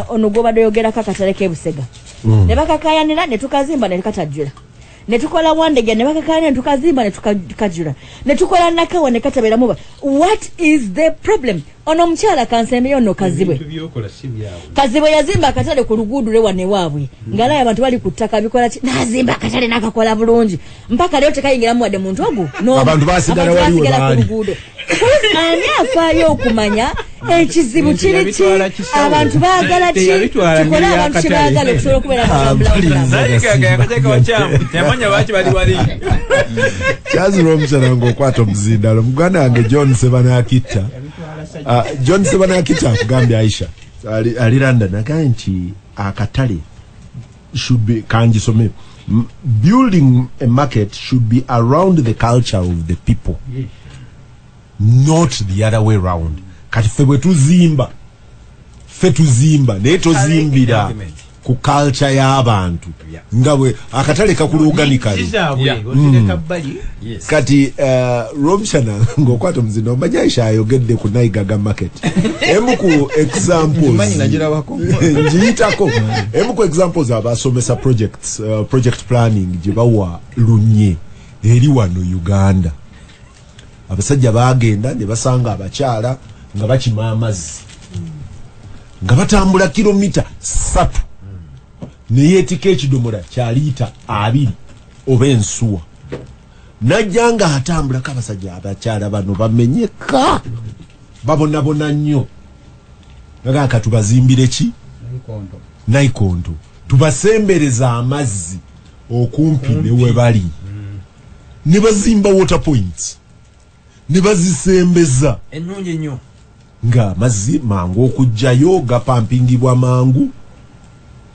ono gwobadde oyogerako akatale k'ebusega. Ne bakakayanira ne tukazimba ne katajjula, ne tukola Wandege ne bakakayanira ne tukazimba ne tukajjula, ne tukola Nakawa ne katabeeramu. What is the problem? Ono omukyala kansembeyo nno Kazibwe. Ebintu byokola si byawe. Kazibwe yazimba akatale ku luguudo lwe wano ewaabwe, ng'alayo abantu bali ku ttaka bikola ki, n'azimba akatale n'akakola bulungi, mpaka leero tekayingiramu wadde muntu ogu n'omu. Abantu basigala Abantu wali we basigala ku baali. luguudo. Ani afaayo okumanya ekizibu Ebintu kiri ki? yabitwala kisawo. Abantu baagala ki? Teyabitwala Tukole ngeri abantu kye y'akatale. baagala okusobola okubeera mu bulamu. Zayigaga yakateeka wakyamu, teyamanya lwaki bali wali. Kyazira omukyala ng'okwata omuzindalo. Muganda wange John Sebanakitta, John Sebanakitta akugambye, Aisha ali London, agambye nti akatale should be, kangisome, building a market should be around the culture of the people, not the other way round. Kati ffe bwe tuzimba, ffe tuzimba naye tozimbira ku culture y'abantu, nga bwe akatale kakula organically. Kizaabwe ozireka bbali. Kati Romshana ng'okwata omuzinda, omanyi Aisha ayogedde ku Naigaga market, emu ku examples. Nkimanyi, nagirabako. Ngiyitako. Emu ku examples abasomesa projects, project planning gye bawa lunye eri wano Uganda, abasajja bagenda ne basanga abakyala nga bakima amazzi nga batambula kilomita 3, neyeetika ekidomola kya liita 20 oba ensuwa, najja nga atambulako. Abasajja, abakyala bano bamenyeka, babonabona nnyo. Nagaa katubazimbire ki? Naikonto, tubasembereza amazzi okumpi ne we bali. Ne bazimba water points ne bazisembeza. Ennungi ennyo. Nga amazzi mangu okugjayo, gapampingibwa mangu.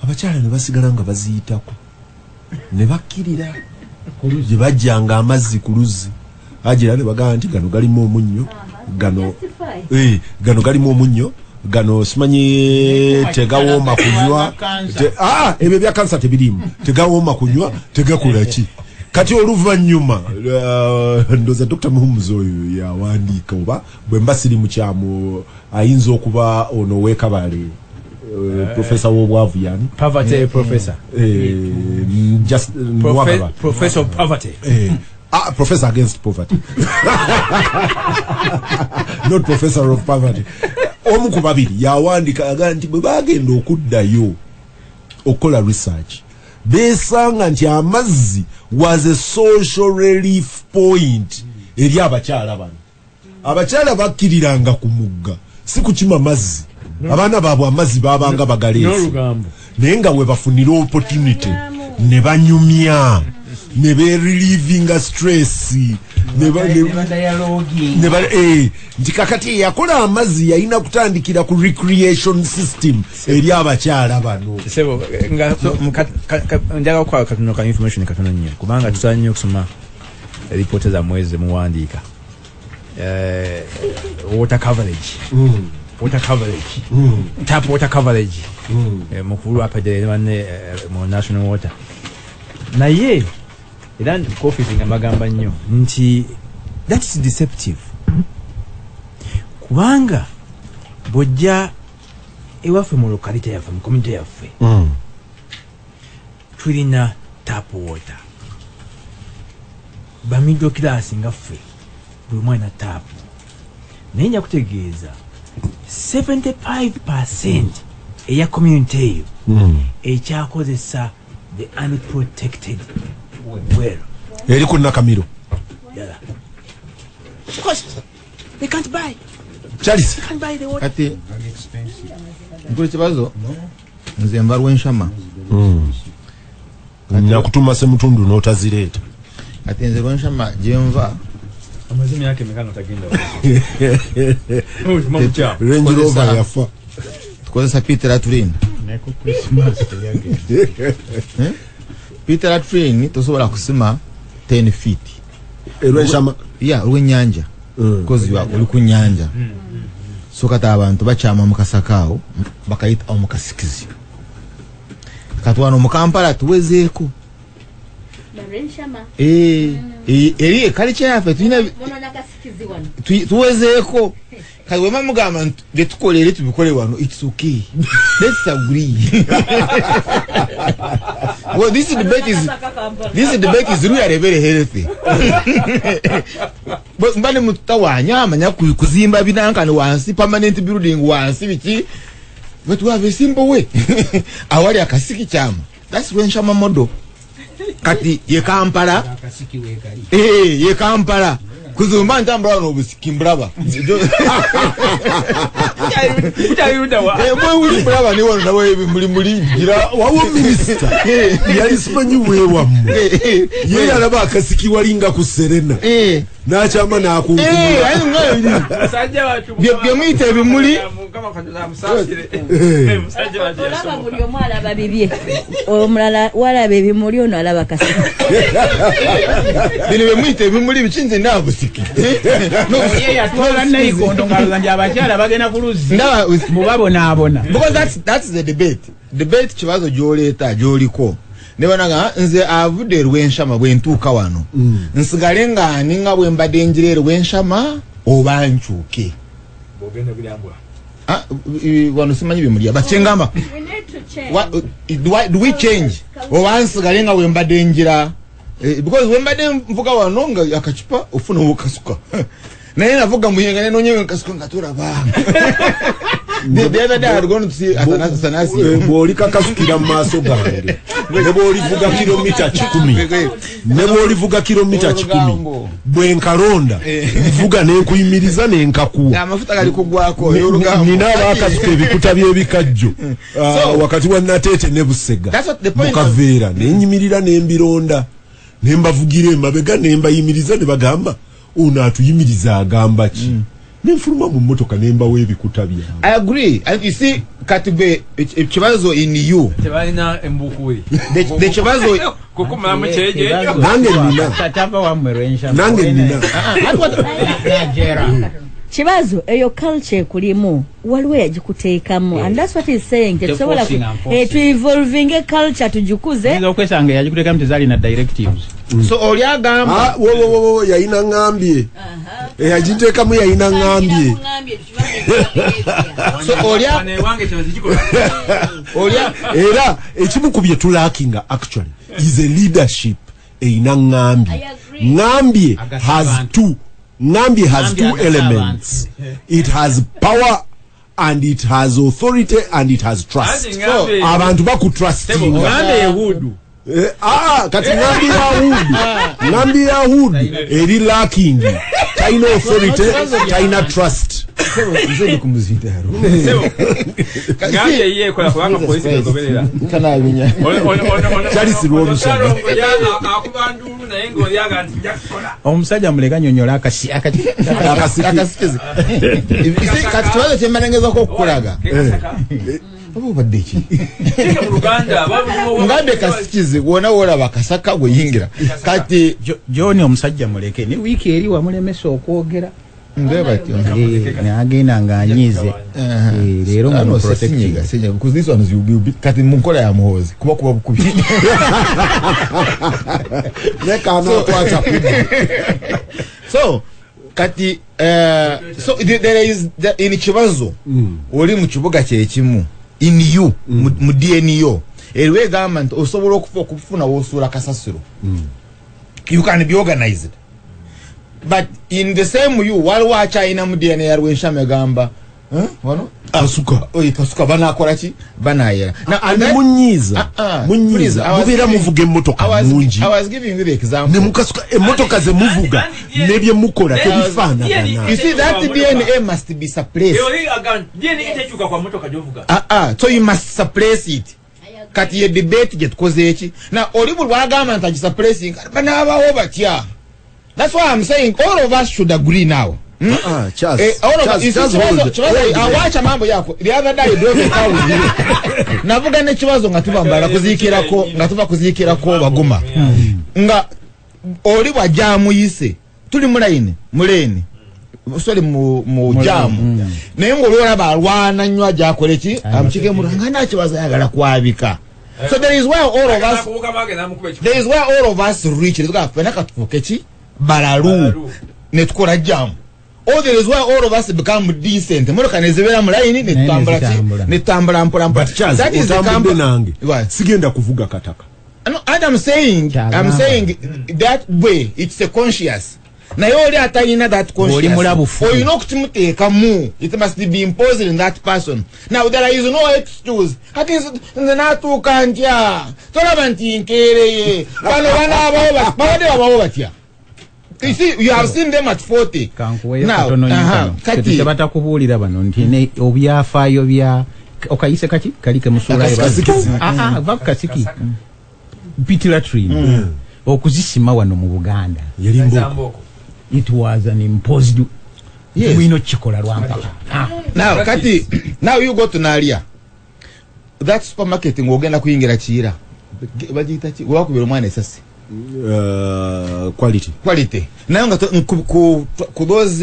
Abakyala ne basigala nga baziyitako ne bakkirira gye bajjanga amazzi ku luzzi agira, ne bagamba nti gano galimu omunnyo, gano gano galimu omunnyo, gano simanyi tegawooma kunywa. Ebyo bya kansa tebirimu, tegawooma kunywa, tegakola ki. Kati oluvannyuma ndoza Dr Muhumuzi oyo yawandiika, oba bwe mba siri mukyamu ayinza okuba ono owekabale, profesa w'obwavu yani. Poverty professor. Just Nwakaba. Professor of poverty. Professor against poverty, not professor of poverty. Omu ku babiri yawandika agamba nti bwe bagenda okuddayo okukola research, besanga nti amazzi was a social relief point eri abakyala bano. Abakyala bakkiriranga ku mugga si kukima mazzi, abaana baabwe amazzi babanga bagaleese. N'olugambo. Naye nga we bafunira opportunity ne banyumya ne berelievinga stress nti kakati eyakola amazzi yalina kutandikira ku recreation system eri abakyala bano. Sebo, nga njagala okukola katono ka information katono nnyo, kubanga tusobola nnyo okusoma ripoota zammwe zemuwandiika. Water coverage, water coverage, tap water coverage, mukulu apedere ne banne, mu National Water. Naye era ku office nga mbagamba nnyo nti that is deceptive, kubanga bw'ojja ewaffe mu locality yaffe, mu community yaffe, tulina tap water. Ba middle class nga ffe, buli mwana tap, naye nja kutegeeza 75 eya community eyo ekyakozesa the unprotected well. Eri ku Nakamiro. Ddala. Cost. They can't buy. Charles. They can't buy the water. Kati nkulu kibazo. Nze nva Lwenshama. Nakutuma Semutundu n'otazireeta. Ate nze Lwenshama gyenva. Amaze emyaka emeka notagenda? Range Rover yafa. Tukozesa pit latrine. Neko Christmas teyagenda. Pit latrine tosobola kusima 10 feet. Erwenshama. Yeah, olwenyanja. Because you are oli ku nyanja. So kati abantu bakyama mu kasaka awo bakayita awo mu kasikizi. Kati wano mu Kampala tuwezeeko. Eri ekalica yaffe tulina tuwezeeko. Kati wema mugamba nti bye tukola eri tubikole wano, it's okay, let's agree. Well, this debate is really very healthy. But mba ne mutawanya amanya kuzimba binankani wansi, permanent building wansi biki, but we have a simple way awali akasiki kyama. That's Lwenshama model. Kati ye Kampala. Akasiki weekali. Eh, ye Kampala kuzumba ntambula wano obusiki mbulaba. Kukyaliruddawa? Eh, mwe uli mbulaba ni wano nabo muli muli gira. Wawo minisita yali simanyi weewammwe, ye yalaba akasiki walinga ku Serena n'akyama n'akunkumula. Ayi nga Musajja wattu. Bye muyita ebimuli. Mukama Katonda amusaasire. Musajja wattu Olaba yasoboka. buli omu alaba bibye, omulala walaba ebimuli, ono alaba kasiki. Bino bye muyita ebimuli biki, nze ndaba busiki. Ye yatwala nayikondo ng'alowooza nti abakyala bagenda ku luzzi Ndaba mubabonaabona. Because that's the debate kibazo gy'oleeta gy'oliko ne banaga nze avudde Rwenshama bwe ntuuka wano nsigale nga ninga bwe mbadde njira e Rwenshama oba nkyuke. Bw'ogenda biryambwa. Ah, wano simanyi bimulya but kyengamba do we change oba nsigale nga bwe mbadde njira? Because bwe mbadde nvuga wano nga akacupa ofuna wokasuka, naye navuga Muyenga nenonyewe nkasuka nga tolaba. The other day I had gone to see Athanasius. Bw'oli kakasukira mu maaso gange ne bw'olivuga kilomita 100, ne bw'olivuga kilomita 100, bwe nkalonda nvuga nenkuyimiriza nenkakuwa. Amafuta gali kugwako y'olugambo. Nina abakasuka ebikuta by'ebikajjo wakati wa Nateete ne Busega That's what the point. mukaveera, nenyimirira nembironda nembavugira emabega nembayimiriza ne bagamba ono atuyimiriza agamba ki, nenfuluma mu mmotoka nembawa ebikuta byange. I agree. And you see, kati gwe ekibazo in you. Tebalina embukuuli. The kibazo Kukumalamu kyejo ekyo. Nange nina. Tatava wammwe Lwenshama. Nange nina. Najera. Kibazo eyo culture ekulimu waliwo yagikuteekamu, and that's what he's saying. Tetusobola Forcing and forcing. Tuevolvinge culture tugikuze. Oyinza okwesanga yagikuteekamu tezaalina directives. So oli agamba Ah, wo wo wo wo, yayina ŋŋambye, eyagiteekamu yayina ŋŋambye. So oli Wano ewange kino tekikola. oli Era ekimu ku bye tulackinga actually is a leadership eyina ŋŋambye. I agree. Ŋŋambye Agasa has abantu. two, ŋŋambye has Ŋŋambye two agasa elements. It has power and it has authority and it has trust. Anti ŋŋambye- Abantu bakutrustinga. Ngambe yehudu. Eh, ah, kati ŋŋambye ya Hudu, ŋŋambye ya Hudu eri lacking, talina authority, talina trust. Nze ndi ku muzindaro. Sebo, ŋŋambye ye ekola kubanga polisi egoberera. Kanabinya. Charles Rwomushana. Akuba nduulu naye ng'oli aga nti nja kukola. Omusajja muleka nyonyola akasi Akasiki. Akasikizi. You see, kati kibazo kyembalengezako okukulaga. Kekasaka. Oba obadde ki? Kike mu Luganda, Ngambe kasikizi wona wolaba kasaka gwe yingira. Kati John omusajja muleke, ne wiiki eri wamulemesa okwogera. Nze batyo. N'agenda ng'anyiize. Leero Ah, no, mu protecting. sinyiga, sinyiga, because this one is you will be kati mu nkola ya Muhoozi kuba kuba bukubi. Leka anakwata. So kati so there is in kibazo oli mu kibuga kyekimu in you mu DNA eriwo egamba nti osobola okufa okufuna wosuula kasasiro, you can be organized, but in the same you waliwo akyalina mu DNA ya Rwenshama egamba Wano Kasuka. Oyi Kasuka banakola ki? Banayera. Ani munyiiza? Munyiiza. Mubeera muvuga emmotoka nungi. I was giving you the example. Ne mukasuka emmotoka ze muvuga ne bye mukola tebifaanagana. You see, that DNA must be suppressed. DNA tekyuka kwa mmotoka gy'ovuga. So you must suppress it. Kati ye debate gye tukoze eki? Na oli buli lwagamba nti agisuppressing, banaabawo batya? That's why I'm saying all of us should agree now. Hmm? Charles, All of Charles, us, you see, Charles, hold Kibazo, hold awacha mambo yako. The other day drove a car with you. Navuga ne Kibazo nga tuva Mbarara kuziikirako, nga tuva kuziikirako Baguma. Nga oli bw'ajja amuyise, tuli mu line, mu lane. Sorry, mu jam. Naye ng'olaba alwana nnyo ajja akole ki? Amukike mu nga nna Kibazo ayagala kwabika. So there is where all of us, there is where all of us reach. Tuga ffenna katufuuke ki? Balalu. Ne tukola jam. Or there is where all of us become decent. Motoka ne zibeera mu line, ne tutambula ki? Ne tutambula mpola mpola. But Charles, That is the otambudde nange. What? Sigenda kuvuga kataka. No, and I'm saying that way it's a conscious. Naye oli atalina that conscious. Oli mulabufu. Olina okukimuteekamu. It must be imposed in that person. Now there is no excuse. Kati nze natuuka ntya? Tolaba nti nkeereye. Bano banaabawo babadde babawo batya? You see, you have seen them at 40. Kankuweyo Now, katono nnyo kano. Kati Tebatakubuulira bano nti ne obyafaayo bya okayise kaki kali kemusuulayo Kasiki. Va ku kasiki. Pit latrine. Okuzisima wano mu Buganda. Yali mboko. It was an imposed. Yes. Mulina okukikola lwampaka. Now, kati, now you go to Nalia. That supermarket ng'ogenda kuyingira Kiira. Bagiyita ki? Webakubira omwana esasi. Quality. Quality. Naye nga ku those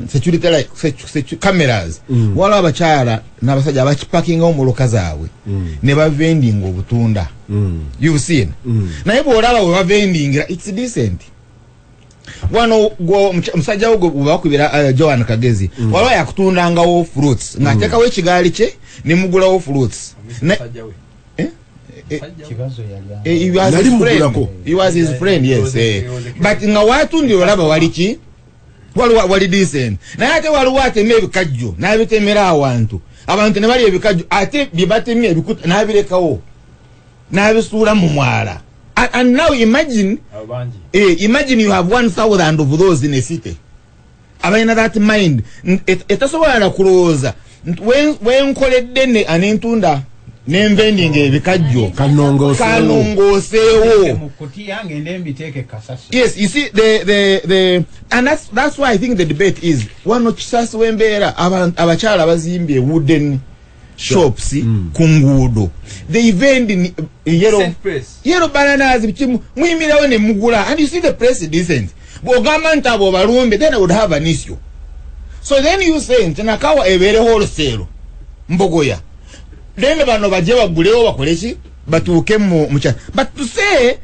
security like, cameras. Waliwo abakyala n'abasajja abakipakingawo mmotoka zaabwe. Ne bavendinga obutunda. You've seen. Naye bw'olaba we bavendingira, it's decent. Wano gwo musajja wo gwe bakubira Joan Kagezi. Waliwo yakutundangawo fruits. Ng'ateekawo ekigaali kye ne mugulawo fruits. Kibazo yali He was Nali his friend. mugulako. He was his friend, yes. But nga watundira olaba wali ki? Wali decent. Naye ate waliwo atema ebikajjo n'abitemera awantu. Abantu ne balya ebikajjo ate bye batemye ebikuta n'abirekawo. N'abisuula mu mwala. And now imagine, imagine you have 1,000 of those in a city. Abalina that mind. Etasobola kulowooza. Wenkoledde ne anentunda nenvendinga ebikajjo. Kanongooseewo. Mu kutiya ngende mbiteeke kasasi. Yes, you see the and that's why I think the debate is wano Kisasi w'embeera abakyala bazimbye wooden shops ku nguudo. They vend in yellow bananas bikimu muyimirawo ne mugula, and you see the place decent. Bw'ogamba nti abo balumbe, then I would have an issue. So then you say nti Nakawa ebeere wholesale Mbogoya. Then bano bajje bagulewo bakole ki? Batuuke mu kyalo. But to say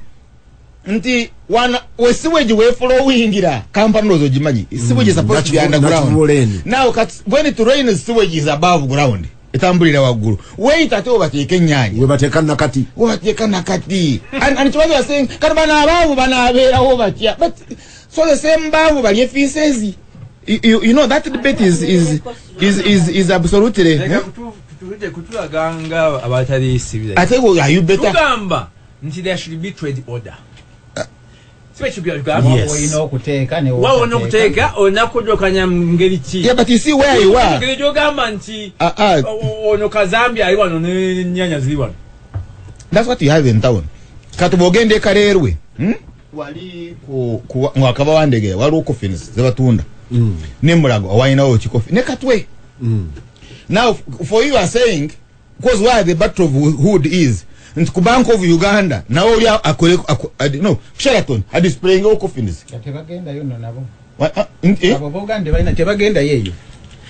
nti wana we sewage we flowingira company ozo gimanyi. Sewage is supposed to be underground. Now when it rains, sewage is above ground. Etambulira waggulu. Wait ate obateeka ennyaanya. We bateeka nakati. We bateeka nakati. And Kibazo was saying kati bano abaavu banaabeerawo batya. But so the same baavu balye feces. You know that debate is absolutely. Kutulaganga abatali civil. Ate are you better? Tugamba nti there should be trade order. Yes. Olina okuteeka ne Olina okuteeka olina kujokanya ngeri ki? Yeah, but you see where you are. Ngeri gy'ogamba nti ono Kazambi ali wano n'ennyaanya ziri wano. That's what you have in town. Kati bw'ogenda e Kaleerwe, wali ku Wakaba Wandegere waliwo coffins ze batunda. Ne Mulago walinawo kikofi ne Katwe. Now for you are saying because where the battle of hood is nti ku Bank of Uganda nawe oli akole no Sheraton a displaying all coffins. Tebagendayo nno nabo. Abo Buganda balina tebagendayo eyo.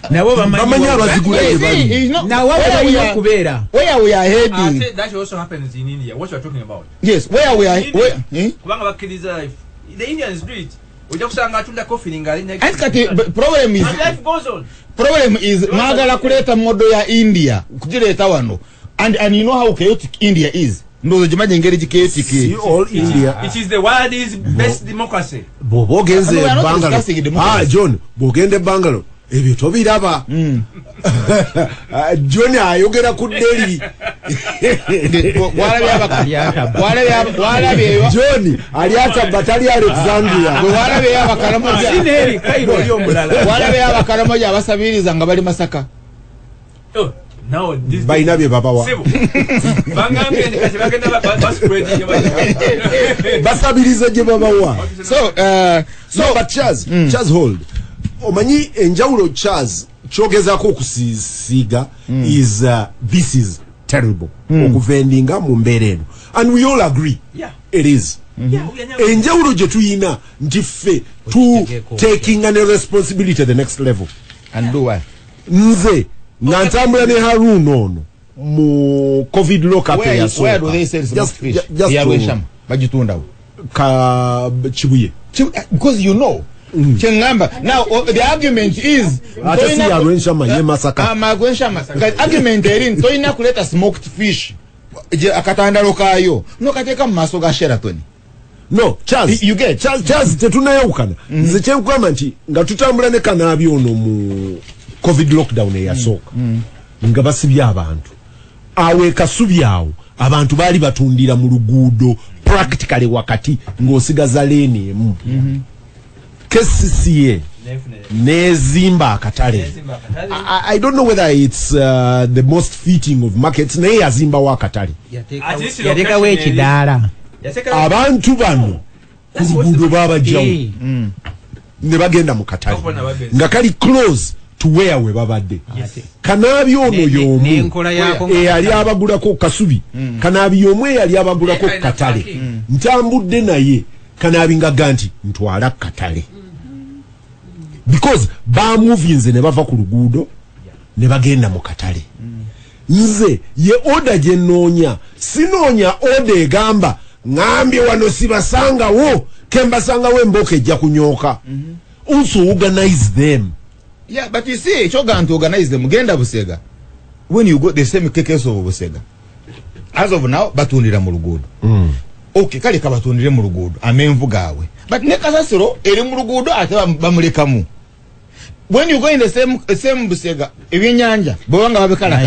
Nabo bamanyi abazigula gye bali. Nawe balina okubeera. Where we are heading. That also happens in India. What you are talking about. Yes, where we are. Kubanga bakkiriza life. The Indians do it. Ojja kusanga atunda coffin ng'ali next. Anti kati problem is and life goes on. Problem is mwagala kuleeta modo ya India kugireeta wano. And you know how chaotic India is. Ndowooza ogimanyi engeri gi chaotic. See all India. It is the world's best democracy. Bw'oba ogenze We are not Bangalore. discussing democracy. John, bw'ogenda e Bangalore. Ebyo tobiraba. John ayogera ku Delhi. John ali akaba tali Alexandria. Walabye abakaramoja. Sineri Cairo yo mulala. Walabye abakaramoja abasabiriza nga bali Masaka. Oh, now this balina bye babawa. Bangambye nti kati bagenda baspreading basabiriza gye babawa. So but Charles, Charles hold. Omanyi enjawulo Charles kyogezaako okusiiga is this is terrible. Okuvendinga mu mbeera eno. And we all agree. Yeah. It is. Enjawulo gye tuyina nti ffe tu taking an responsibility at the next level. And do what? Nze nga ntambula ne Harun ono mu COVID lockup eyasooka. Where do they sell smoked fish? Just Bagitundawo. Ka Kibuye. Because you know. Chengamba. Now the argument is argument eri toyina kuleta smoked fish akatandalo kayo no kateeka mu maaso ga Sheraton. No, Charles, you get Charles tetunayawukana. Nze kyenkugamba nti nga tutambula ne Kanaabi ono mu COVID lockdown eyasooka nga basibye abantu awo ekasubi awo abantu baali batundira mu luguudo practically wakati ng'osigaza leeni emu. KCCA nezimba akatale. I don't know whether it's the most fitting of markets naye yazimbawo akatale. Yatekawo ekidaala. Abantu bano ku luguudo babajjawo ne bagenda mu katale nga kali close to where we babadde. Kanaabi ono y'omu eyali abagulako Kasubi. Kanaabi y'omu eyali abagulako katale. Ntambudde naye Kanaabi nga nti ntwala katale. Because bamuvinze ne bava ku luguudo ne bagenda mu katale. Nze ye order gye nnoonya, sinoonya order egamba ngambye wano sibasangawo, kembasangawo emboka ejja kunyooka. Also organize them. Yeah, but you see, ekyoga nti organize them, genda Busega. When you go the same case of Busega. As of now, batundira mu luguudo. Okay, kale kabatundire mu luguudo amenvu gaabwe. But ne kasasiro eri mu luguudo ate bamulekamu. When you go in the same Busega, ebyenyanja bwebanga babikala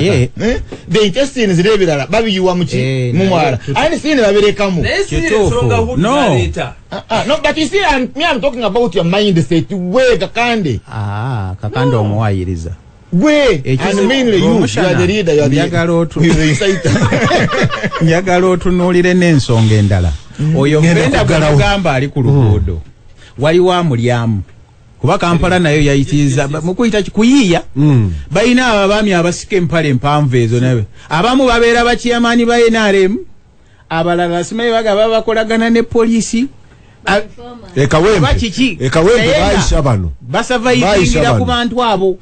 the intestines n'ebirala babiyiwa muki mu mwala. And sine babirekamu. No. No, but you see, I'm talking about your mindset. We Kakande. Kakande omuwayiriza. We, and mainly you are the leader, you are the inciter. Njagala otunuulire n'ensonga endala. Oyo venda gw'ogamba ali ku luguudo. Waliwo amulyamu. Kuba Kampala nayo yayitiriza mukuyita kuyiiya. Balina abo abaami abasika empale empanvu ezo nabe. Abamu babeera bakiyamaani ba NRM, abalala simanyi bagaba bakolagana ne poliisi. Ekawempe Aisha bano basavaivingira ku bantu abo.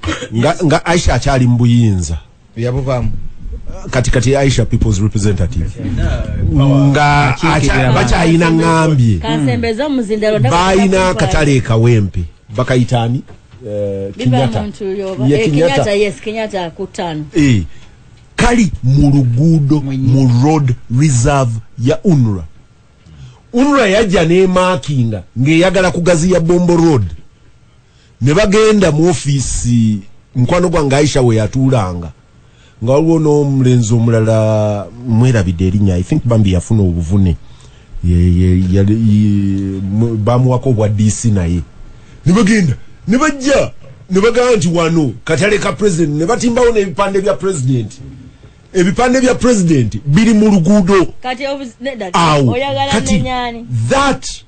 Nga Aisha akyali mu buyinza. Yabuvaamu. Kati Aisha people's representative. Nga bakyayina ngambye. Balina akatale Kawempe. Bakayitaani Kenyatta. Kenyatta, yes, Kenyatta kutano. Kali mu luguudo mu road reserve ya UNRA. UNRA yajja n'emaakinga ng'eyagala kugaziya Bombo Road. Ne bagenda mu ofiisi mukwano gwange Aisha we yatuulanga. Nga waliwo n'omulenzi omulala mwerabidde erinnya, I think bambi yafuna obuvune. Bamuwako obwa DC naye. Ne bagenda ne bajja ne bagamba nti wano katale ka president, ne batimbawo n'ebipande bya president. Ebipande bya president biri mu luguudo. Kati that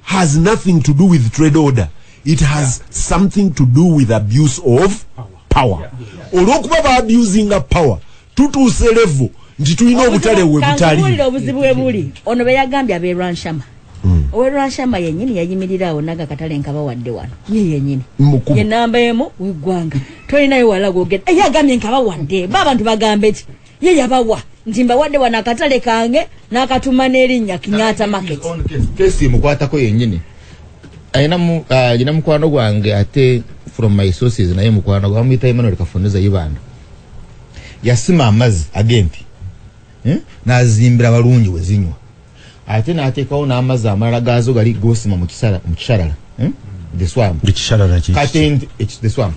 has nothing to do with trade order. It has something to do with abuse of power. Olwokuba ba abusinga power, tutuuse level nti tulina obutale we butali. Obuzibu we buli ono be yagambye ab'e Rwanshama. Owe Rwanshama yennyini yayimirira awo naga katale nkabawadde wano. Ye yennyini. Ye namba emu w'eggwanga. Tolinayo wala gw'ogenda. Ye agambye nkabawadde. Ba abantu bagambe ki? Ye yabawa nti mbawadde wano akatale kange n'akatuma n'erinnya Kenyatta Market. Kesi mukwatako yennyini. Alina mukwano gwange ate from my sources naye mukwano gwange bamuyita Emmanuel Kafuneza Ibanda. Yasima amazzi ag'empi. N'azimbira abalungi we zinywa. Ate n'ateekawo n'amazzi amalala gaazo gali gosima mu kishalala. The swamp. Ekishalala ki? Kati the swamp.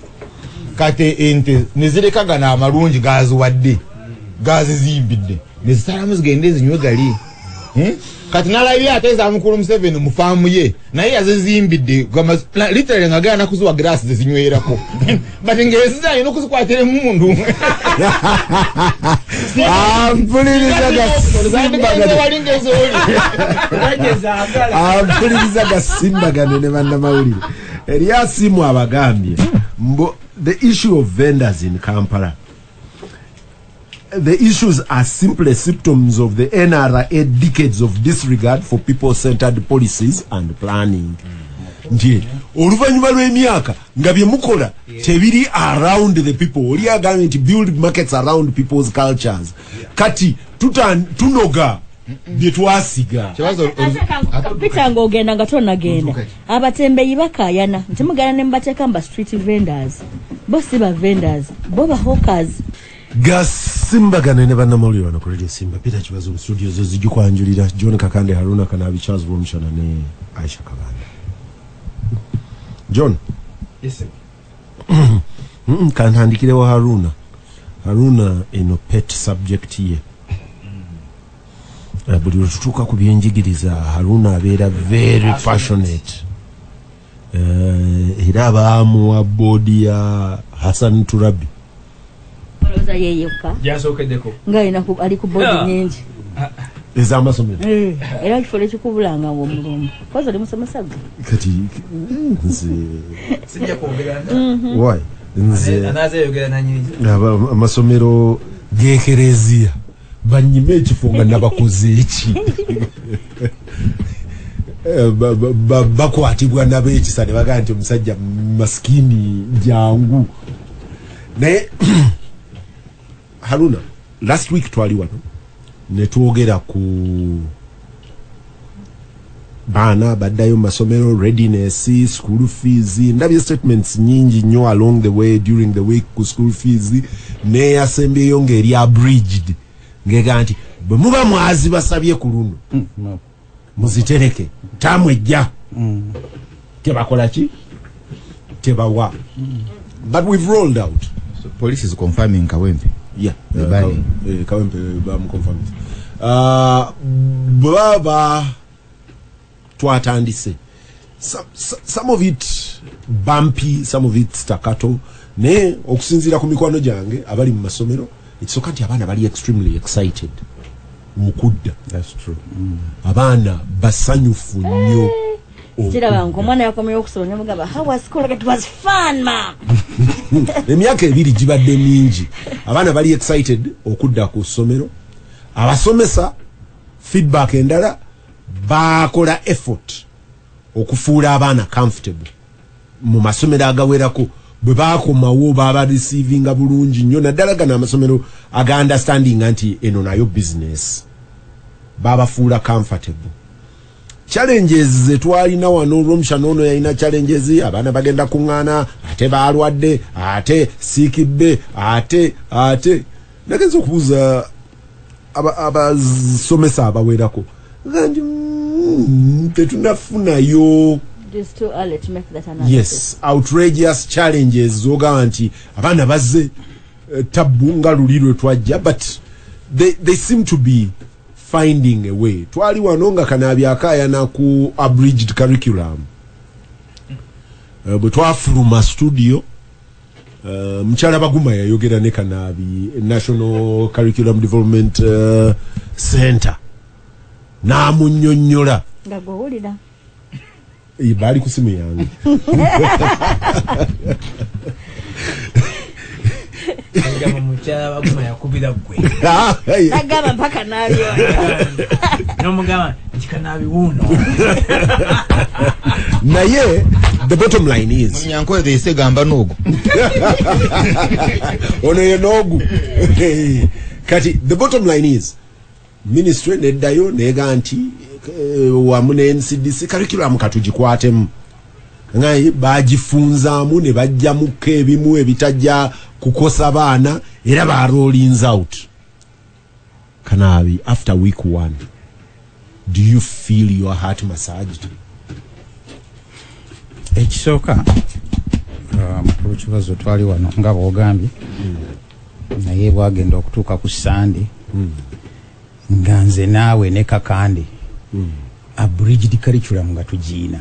Kati ente nezireka gano amalungi gaziwadde, gazizimbidde, nezisalamu zigende zinywe gali. Kati nalabye ate za mukulu Museveni mu faamu ye, naye yazizimbidde literally nga gana kuziwa grass zezinywerako, but ngezi alina okuzikwatira emundu. Ampuliriza gasimbagane. Ampuliriza gasimbagane ne bannamawulire eryasimu abagambye mbu the issue of vendors in Kampala, the issues are simply symptoms of the NRA decades of disregard for people-centered policies and planning. Nti oluvannyuma lw'emyaka nga bye mukola tebiri around the people. Oli agambye nti build markets around people's cultures. Kati tunoga bye twasiga. Peter, ng'ogenda nga tonagenda, abatembeyi bakaayana nti mugenda ne mubateeka mu ba street vendors. Bo si ba vendors, bo ba hawkers. Gasimbagane ne bannamawulire wano ku Radio Simba. Peter Kibazo mu studio zo zijikwanjulira John Kakande, Haruna Kanabi, Charles Rwomushana ne Aisha Kabanda. John. Yes, sir. Kantandikirewo Haruna. Haruna, eno pet subject ye. Buli lwe tutuuka ku byenjigiriza, Haruna abeera very passionate. Era baamuwa boodi ya Hassan Turabi. Olowooza ye yekka? Gyasookeddeko. Nga alina ali ku boodi nyingi ez'amasomero. Era ekifo ekikubulanga omulumbu kozi oli musomesa gwe. Kati nze Sijja kwogera. Why nze Anaazeeyogera nanyini. Amasomero g'ekereziya banyime ekifo nga nabakoze eki? Bakwatibwa nab'ekisa ne bagamba nti omusajja masikini jangu. Naye Haruna, last week twali wano ne twogera ku baana baddayo mu masomero, readiness, school fees. Ndabye statements nyingi nnyo along the way during the week ku school fees, neyasembyeyo ng'eri abridged ngega nti bwe muba mwazibasabye ku luno muzitereke, taamu ejja tebakola ki, tebawa. But we've rolled out. So police is confirming Kawempe. Yeah. The banning. Kawempe bamuconfirm. Bwe baba twatandise, some of it bumpy, some of it staccato, naye okusinziira ku mikwano gyange abali mu masomero, ekisooka nti abaana bali extremely excited okudda. That's true. Abaana basanyufu nnyo Kiraba okudda. Nga omwana yakomyewo okusoma nemugamba, "How was school?" "It was fun, mum." Emyaka 2 gibadde mingi. Abaana bali excited okudda ku ssomero. Abasomesa, feedback endala, bakola effort okufuula abaana comfortable mu masomero agawerako. Bwe bakomawo baba receivinga bulungi nnyo, naddala gano amasomero aga understanding nti eno nayo business, babafuula comfortable. Challenges zetwalina wano, olwomushana ono yalina challenges, abaana bagenda kuŋŋaana ate balwadde, ate siikibbe, ate nagenza okubuuza abasomesa abawerako nga nti tetunafunayo. It is too early to make that analysis. Yes, outrageous challenges zogamba nti abaana bazze tabbu nga luli lwe twajja, but they seem to be finding a way. Twali wano nga Kanaabi akaayana ku abridged curriculum. Bwe twafuluma studio, mukyala Baguma yayogera ne Kanaabi, National Curriculum Development Center, n'amunnyonnyola. Nga gwowulira. Baali ku simu yange. Agamba mukyala Baguma yakubira gwe. Nagamba mpaka nabyo. Nomugamba nti Kanaabi wuuno. Naye the bottom line is Munyankole they say gamba n'ogu. Ono ye n'ogu. Kati the bottom line is ministry neddayo nega nti wamu ne NCDC curriculum katugikwatemu, nga bagifunzaamu ne bajjamuko ebimu ebitajja kukosa baana, era ba rolling out. Kanaabi, after week one, do you feel your heart massaged? Ekisooka, Mukulu Kibazo, twali wano nga bwogambye, naye bwagenda okutuuka ku Sande nga nze naawe ne Kakande abridged curriculum nga tugiina,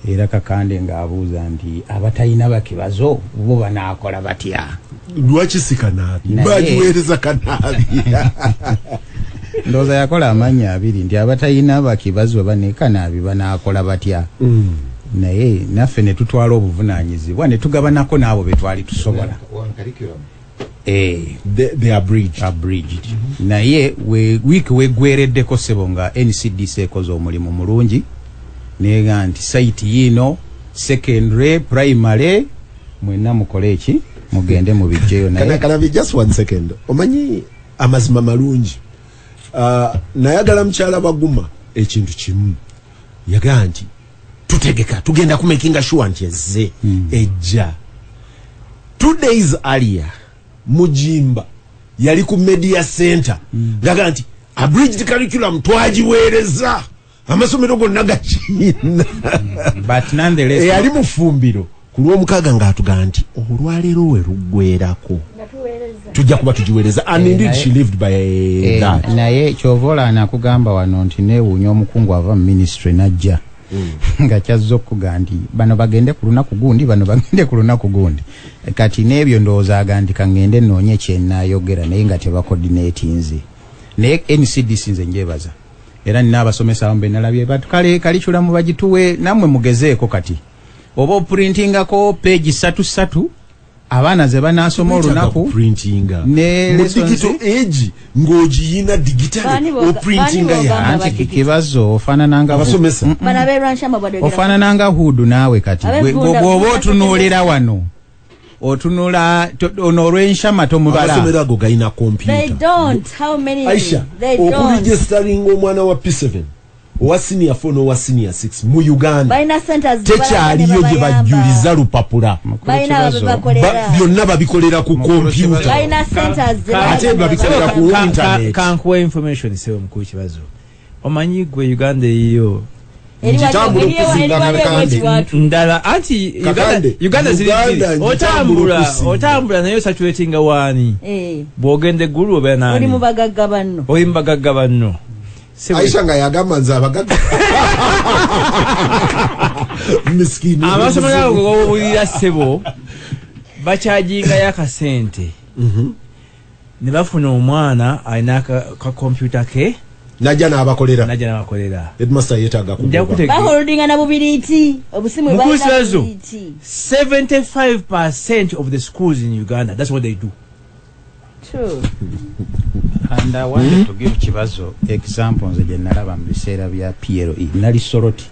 era Kakande ng'abuuza nti abatalina bakibazo bo banaakola batya? Lwaki si Kanaabi? Bagiweereza Kanaabi. Ndowooza yakola amannya abiri, nti abatalina bakibazo banekanaabi banaakola batya? Naye naffe ne tutwala obuvunaanyizibwa ne tugabanako n'abo be twali tusobola. Eh, they are abridged. Abridged. Naye we wiiki weggwereddeko, ssebo, nga NCDC ekoze omulimu mulungi, nega nti site yiino, secondary, primary, mwenna mukole eki, mugende mubijjeyo. Naye Kanabi, just one second. Omanyi amazima malungi. Nayagala mukyala Baguma ekintu kimu, yagaa nti tutegeka, tugenda kumakinga sure nti ezze ejja. 2 days earlier Mujimba yali ku media center ngaga nti abridged curriculum twagiweereza amasomero gonna gakiina. But nonetheless, Eyali mu ffumbiro ku Lwomukaaga ng'atugaa nti olwaleero we luggwerako tujja kuba tugiweereza, and indeed she lived by that. Naye kyova olaba nakugamba wano nti neewuunya omukungu ava mu ministry najja nga kyazza okuga nti bano bagende ku lunaku gundi, bano bagende ku lunaku gundi. Kati n'ebyo ndowooza nti kaŋŋende noonye kyenaayogera, naye nga tebacoordinatinze. Naye NCDC nze njebaza, era nina abasomesa abamu benalabye batu kale curriculum bagituwe, nammwe mugezeeko. Kati oba oprintingako page ssatu ssatu abaana ze banaasoma olunaku printinga ne mu lessons. Digital age ng'ogiyina digital, Baani oprintinga baani ya bogamba Anti kibazo ofaanananga Abasomesa. Bano abeerwanshamba bwadogera. Ofaanananga hudu naawe kati. Ab'evvunda- Bw'oba otunuulira wano, otunula ono olw'enshama tomubala. Amasomero ago galina They kompyuta. don't. How many? Aisha, They don't. okuregisteringa omwana wa P7, owa senior 4 n'owa senior 6 mu Uganda, Balina centers. tekyaliyo gye bajjuliza lupapula. Balina ababakolera. Byonna babikolera ku kompyuta. Balina centers ze Ate balina. babikolera ku internet. Kankuwa information, sebo mukulu Kibazo. Omanyi gwe Uganda eyiyo Eri Ngitambula okusinga eri wali Kakande. ekiwatu. Ndala anti Uganda- Kakande, Uganda ziri Uganda bbiri. ngitambula Otambula okusinga. otambula naye osaturatinga waani? Eh, Bw'ogenda eggulu obeera oli naani? mu bagagga banno. Oli mu bagagga banno. Aisha nga yagamba nze abagagga miskini. Amasomero ago gobulira, ssebo, bakyajingayo akasente ne bafuna omwana alina ka kompyuta ke. Najja n'abakolera. Najja n'abakolera. Headmaster yeetaaga Nja kugoba. Baholdinga na bubiriiti, obusimu Mukulu balina Kibazo, bubiriiti. 75% of the schools in Uganda, that's what they do. True. And I wanted to give Kibazo example nze gye nalaba mu biseera bya PLE, nali Soroti.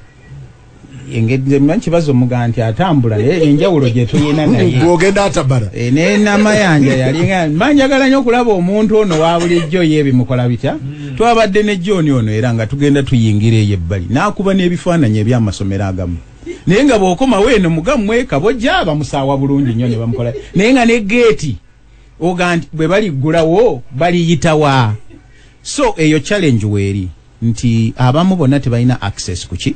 Engeri nze mmanyi Kibazo muga nti atambula, naye enjawulo gye tuyina naye Gwogenda atabara. E, ne Namayanja yalinga manjagala nnyo okulaba omuntu ono wa bulijjo ye bimukola bitya. Twabadde ne John ono, era nga tugenda tuyingira eyo ebbali n'akuba n'ebifaananyi eby'amasomero agamu, naye nga bw'okomawo eno mugammwe Kabojja bamusaawa bulungi nnyo ne bamukola, naye nga ne geeti oga nti bwe baliggulawo baliyitawa. So eyo challenge weeri nti abamu bonna tebalina access kuki,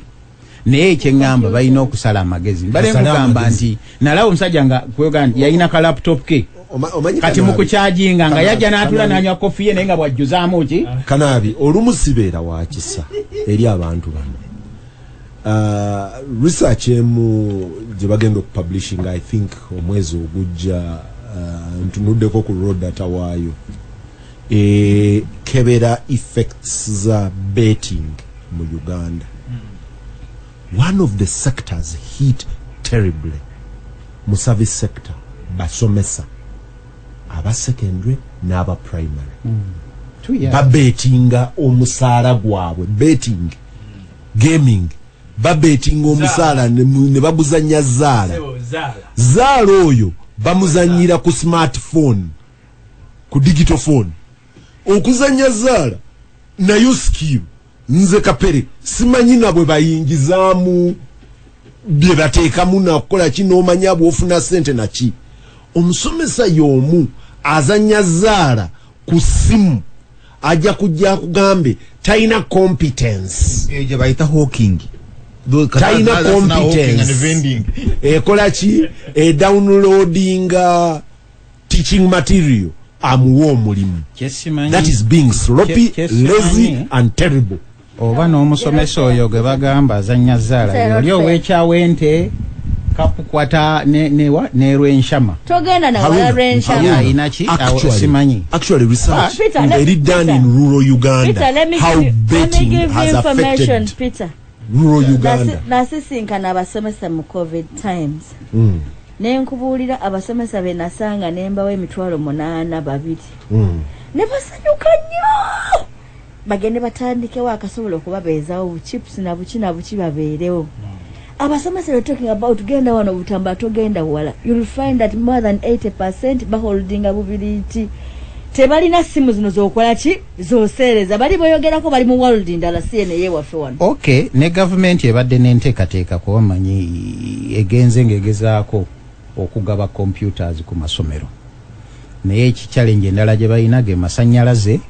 naye ekyeŋŋamba balina okusala amagezi. Mbale Basale nkugamba amagezi. nti nalaba omusajja nga kwega nti yalina ka laptop ke. Omanyi Kati Kanaabi- mu kukyajinga nga yajja n'atula Kanaabi- n'anywa kofi ye, naye nga bwajjuzaamu ki. Kanaabi, olumu sibeera wa kisa eri abantu bano. Research emu gye bagenda okupublishing, I think omwezi ogujja, ntunuddeko ku raw data waayo, ekebera effects za betting mu Uganda. One of the sectors hit terribly mu service sector, basomesa aba secondary n'aba primary babetinga omusaala gwabwe, betting, gaming, babetinga omusaala ne baguzanya zaala. Zaala oyo bamuzanyira ku smartphone, ku digital phone. Okuzanya zaala nayo skill. Nze kapere simanyi nabwe bayingizaamu bye bateekamu nakukola ki, n'omanya bw'ofuna sente naki. Omusomesa y'omu azanya zaala ku ssimu ajja kujja akugambe talina competence. Eyo gye bayita hawking. Talina That's now hawking and competence. vending. Ekola ki? Edownloadinga teaching material, amuwa omulimu. Kyesimanyi That is being sloppy, lazy and terrible. Oba n'omusomesa oyo gwe bagamba azannya zaala, oli ow'ekyawente kapukwata newa nerwenshama. Togenda nawala Haruna, lwenshama. Haruna, Ayina ki? Awo simanyi. Actually, research Peter, eri done Peter. in rural Uganda, Peter, let me how give you, let me betting give you has information, affected Peter. rural Uganda. Nasisinkana abasomesa mu COVID times, nenkubuulira abasomesa be nasanga nembawa 800,000 babiri, ne basanyuka nnyo, bagende batandikewo akasobola okubabeezawo, buchips na buki na buki, babeerewo. Abasomesa we're talking about, genda wano Butambala, togenda wala, you'll find that more than 80% baholdinga bubiriiti, tebalina simu zino zokola ki, zoseereza. Bali boyogerako bali mu world ndala, si eno eyewaffe wano. Okay, ne gavumenti ebadde n'enteekateeka, kuba manyi egenze ng'egezaako okugaba computers ku masomero, naye eki challenge endala gye balina ge masannyalaze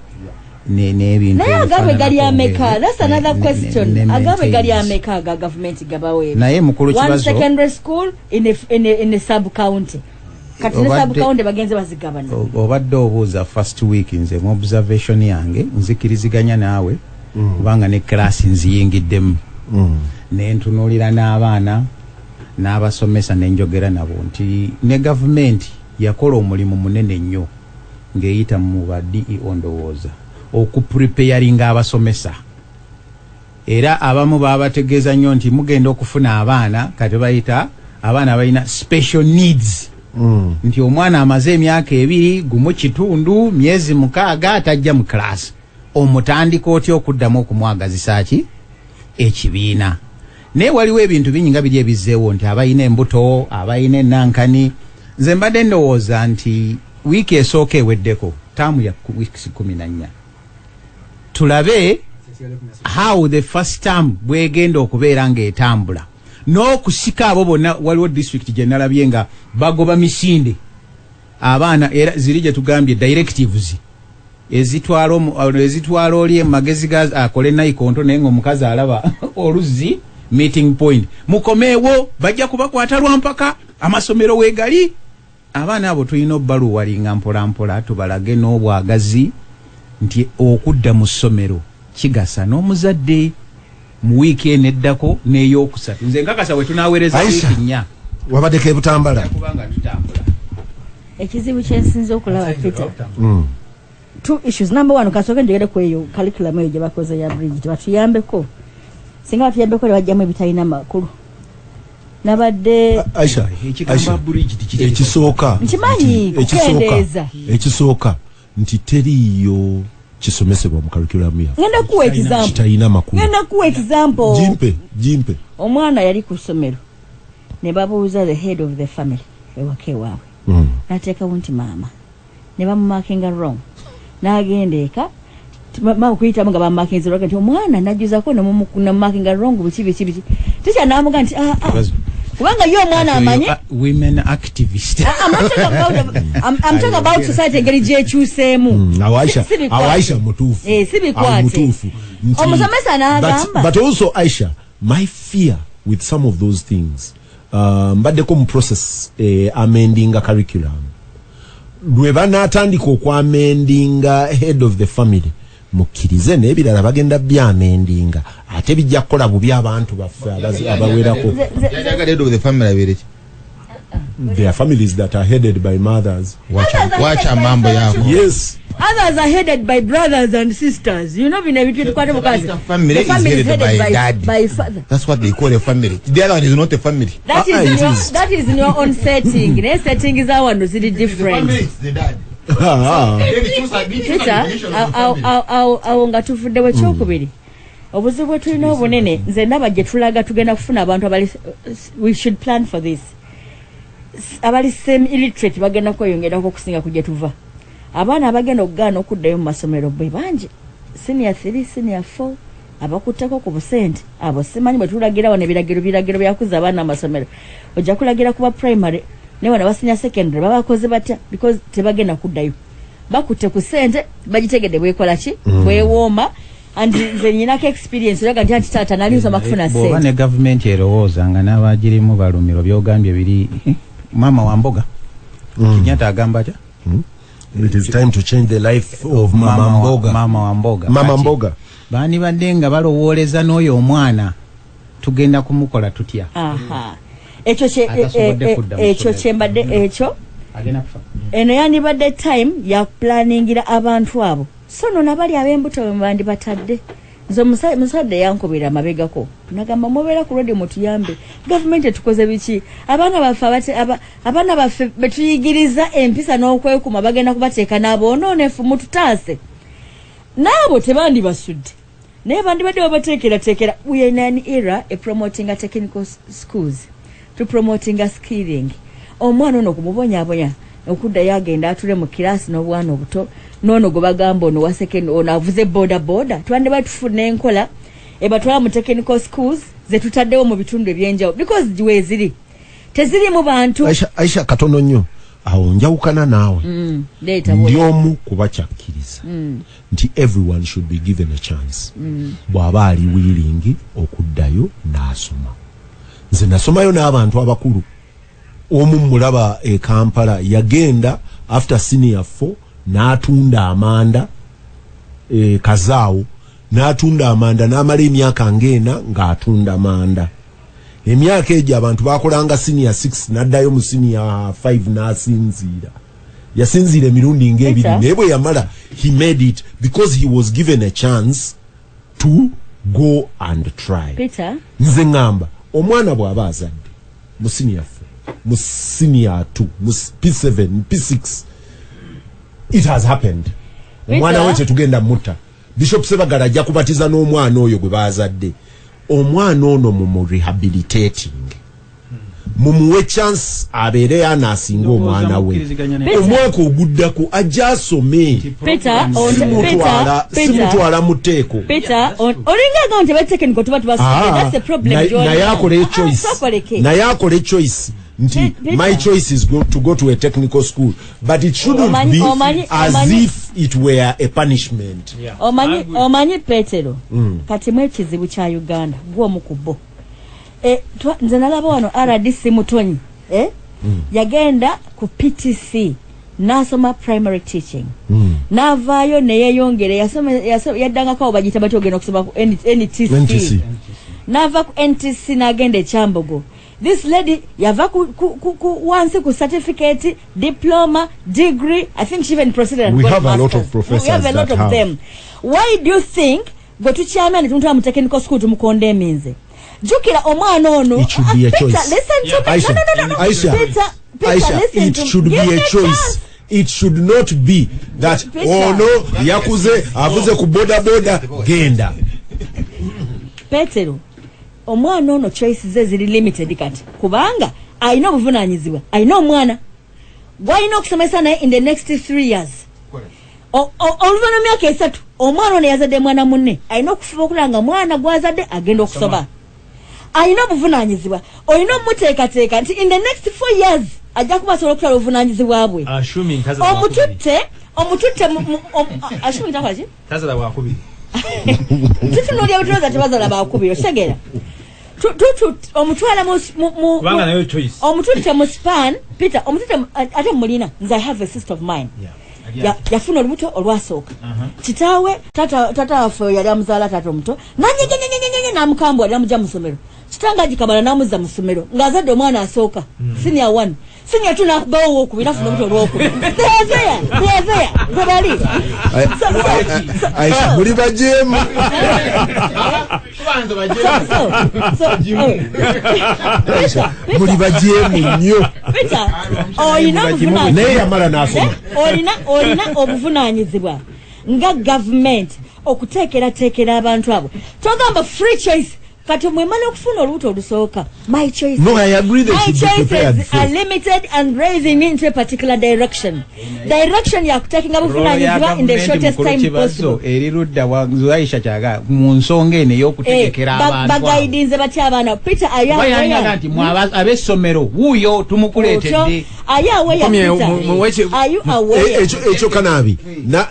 n'ebintu Naye agaabwe gali ebifaananako ameka? That's another question. ne Agaabwe gali maintenance. ameka aga gavumenti gabawo ebyo? Naye mukulu One Kibazo, secondary school in a sub county. Kati ne sub county bagenze bazigabana. Obadde obuuza first week, nze mu observation yange nzikiriziganya naawe, kubanga ne class nziyingiddemu, nentunuulira n'abaana n'abasomesa, nenjogera nabo nti ne gavumenti yakola omulimu munene nnyo ng'eyita mu ba DEO, ndowooza okupreparinga abasomesa, era abamu babategeeza nnyo nti mugenda okufuna abaana, kati bayita abaana balina special needs, nti omwana amaze emyaka 2 1.5, myezi 6 tajja mu class, omutandika otya okuddamu okumwagazisa ki ekibiina? Naye waliwo ebintu bingi nga biri ebizzeewo nti abalina embuto, abalina enankani. Nze mbadde ndowooza nti wiiki esooka eweddeko, taamu ya weeks 14, tulabe how the first term bwegenda okubeera ng'etambula n'okusika abo bonna. Waliwo district gye nalabye nga bagoba misinde abaana, era ziri gye tugambye directives ezitwala ezitwala oli emagezi ga akole naikonto, naye ng'omukazi alaba oluzzi meeting point, mukomeewo, bajja kubakwata lwampaka. Amasomero weegali, abaana abo tulina obbaluwalinga mpolampola, tubalage n'obwagazi nti okudda mu ssomero kigasa n'omuzadde. Mu wiiki eno eddako n'eyokusatu, nze nkakasa bwe tunaaweereza Aisha. wiiki 4 Wabaddeko ebutambala? Kubanga tutambula. Ekizibu kyensinza okulaba, Peter, two issues. Number one, kasooke njogere ku eyo curriculum eyo gye bakoze ya abridged. Batuyambeko, singa batuyambeko ne bajjamu ebitalina makulu. Nabadde Aisha, Ekigambo Aisha, abridged kiri- ekisooka Nkimanyi, ekisooka kukendeeza. Ekisooka nti teriiyo kisomesebwa mu curriculum yaffe Ngenda kuwa example. kitalina makulu. Ngenda kuwa example. Jimpe, jimpe. Omwana yali ku ssomero ne babuuza the head of the family ewaka ewaabwe, n'ateekawo nti maama, ne bamumakinga wrong, n'agenda eka okuyitamu nga bamumakinze wrong, nti omwana najjuzako nemumakinga wrong, biki biki biki. Tikya n'amuga nti ah, ah, kubanga ye omwana amanyi. Women activist. Ah, I'm talking about society engeri gyekyuseemu. Awo Aisha, Si bikwate. awo Aisha mutuufu. Eh, si bikwate. Awo mutuufu. Omusomesa n'agamba. But also Aisha, my fear with some of those things, mbaddeko mu process amendinga curriculum, lwe banaatandika okwamendinga head of the family, mukkirize n'ebirala bagenda byamendinga, ate bijja kukola bubi abantu baffe abawerako. Yajagala head of the family abeere ki? There are families that are headed by mothers. Others are Wacha headed by mambo yako. Yes. Others are headed by brothers and sisters. You know, bino ebintu tukwate mukazi. The family The is family is headed headed by dad. by father. That's what they call a family. The other one is not a family. That is Ah, in it your, is. that is in your own setting. Naye setting za wano ziri different. the dad. Ah, Peter, awo nga tuvuddewo, ekyokubiri, obuzibu bwe tulina obunene, nze ndaba gye tulaga tugenda kufuna abantu abali, we should plan for this, abali semi illiterate bagenda kweyongerako okusinga ku gye tuva. Abaana abagenda okugaana okuddayo mu masomero bwe bangi, senior 3, senior 4, abakuttako ku busente abo. Simanyi bwe tulagira wano ebiragiro, biragiro byakuza abaana amasomero, ojja kulagira kuba primary, naye wano abasenior secondary babakoze batya? Because tebagenda kuddayo, bakutte ku sente, bagitegedde bwekola ki, bwewooma. And nze nyinako experience olaga nti anti taata nali nsoma kufuna Bw'oba sente. Ne gavumenti erowooza nga n'abagirimu balumiro, byogambye biri maama wa mboga. Kenyatta agamba atya? It is time to change the life of Mama Mboga. Mama wa mboga. Mama Kati, Mboga. bandibadde nga balowooleza n'oyo omwana tugenda kumukola tutya. Aha, ekyo kye Atasobodde kudda mu ekyo ssomero. kyembadde ekyo. Agenda kufa. Eno yandibadde time yakuplaningira abantu abo, so no nabali ab'embuto bwe bandibatadde. Nze omusajja yankubira amabegako nagamba, mubeera ku radio mutuyambe, gavumenti etukoze biki? Abaana baffe abaana baffe betuyigiriza empisa n'okwekuma bagenda kubateeka n'aboonoonefu, mututaase. Naabo tebandibasudde, naye bandibadde babateekerateekera. We are in an era epromotinga technical schools, tupromotinga skilling. Omwana ono okumubonyabonya okuddayo agenda atule mu kirasi n'obwana obuto, noono gwe bagamba ono wa second, ono avuze boda boda, twandibadde tufuna enkola ebatwala mu technical schools zetutaddewo mu bitundu ebyenjawulo, because weeziri tezirimu bantu. Aisha, Aisha, katono nnyo awo njawukana naawe. Leeta. Ndi omu kubakyakkiriza nti everyone should be given a chance bw'aba ali willing okuddayo n'asoma. Nze nasomayo n'abantu abakulu. Omu mulaba e Kampala, yagenda after senior 4 n'atunda amanda e Kazaawo, n'atunda amanda n'amala emyaka ng'ena ng'atunda amanda. Emyaka egyo abantu bakolanga senior 6, n'addayo mu senior 5 n'asinziira. Yasinziira emirundi ng'ebiri, Peter. naye bwe yamala he made it because he was given a chance to go and try. Peter. Nze ŋŋamba omwana bw'aba azadde mu senior 4, mu senior 2, mu P7, mu P6, it has happened, omwana we tetugenda mutta. Bishop Sebagala ajja kubatiza n'omwana oyo gwe bazadde. Omwana ono mumu rehabilitating, mumuwe chance abeere anaasinga omwana we. Mukkiriziganya Peter. Omwaka oguddako ajja asome. Peter, Simutwala, Peter, simutwala mu tteeko. Peter, olinga agamba nti abatekiniko tuba tubasudde. That's the problem gy'olina. Naye akole choice. Sokoleke. Naye akole choice nti Peter. my choice is to go to a technical school, but it shouldn't be as if it were a punishment. Omanyi Petero, kati mu ekizibu kya Uganda gwomu ku bo. E, nze nalaba wano RDC Mutonyi, eh? Yagenda ku PTC n'asoma primary teaching, n'avaayo neyeyongera yaddangako awo bagiyita batya, ogenda okusoma ku NTC. NTC. N'ava ku NTC n'agenda ekyambogo. This lady yava ku wansi ku certificate, diploma, degree. I think she even proceeded and We got have a lot masters. of professors We have a lot that of have. them. Why do you think gwe tukyamya ne tumutwala mu technical school tumukondeminze? Jjukira omwana ono. It should be a Peter, choice. listen to me. Aisha, No, no, no, no, no. Aisha, Peter, Peter, Aisha, listen it to should be give a me choice. chance. It should not be that Peter. ono yakuze avuze ku boda boda, genda. Petero, omwana ono choice ze ziri limited kati, kubanga alina obuvunanyizibwa, alina omwana gwalina okusomesa naye in the next 3 years. Oluvannyuma myaka 3 omwana ono yazadde mwana munne, alina okufuba okulaba nga mwana gwazadde agenda okusoma. Alina obuvunanyizibwa, olina omumuteekateeka nti in the next 4 years ajja kuba asobola okutwala obuvunanyizibwa bwe. Assuming tazala wakubiri. Omututte assuming takola ki? Tazala wakubiri. Tutunuulira butuloza tebazala bakubiri, okitegeera? Omutwala Kubanga nayo choice. Omututte mu span, Peter, omututte ate mulina. Nze I have a sister of mine. Yafuna olubuto olwasooka. Kitaawe, tata waffe yali amuzaala, taata omuto nanyegenyenyenyenye namukambwa, namugja mu ssomero. Kitange agikabala namuzza mu ssomero ng'azadde omwana asooka, senior one, senior two, nakubawo owokubiri, nafuna olubuto olwokubiri. They are there, they are there, gwe bali. Aisha, muli bajeemu. So, Aisha, muli bajeemu nnyo. Peter, olina Naye yamala n'asoma. Eh, olina obuvunanyizibwa nga gavumenti okuteekerateekera abantu abo. Togamba free choice. Kati mwemala okufuna olubuto olusooka, my choice, No, I agree they my should be prepared choices for. are limited and raising me into a particular direction, direction yakutakinga Role ya buvunanyizibwa in the gavumenti, shortest mukulu time Kibazo, possible. eri ludda wa Aisha kyaga mu nsonga eno ey'okutegekera abantu abo? Bagayidinze batya abaana, Peter? Kuba yangaga nti mwe ab'essomero wuuyo tumukuleetedde. Are you aware, Mukomye, Peter? Are you aware? Ekyo Kanaabi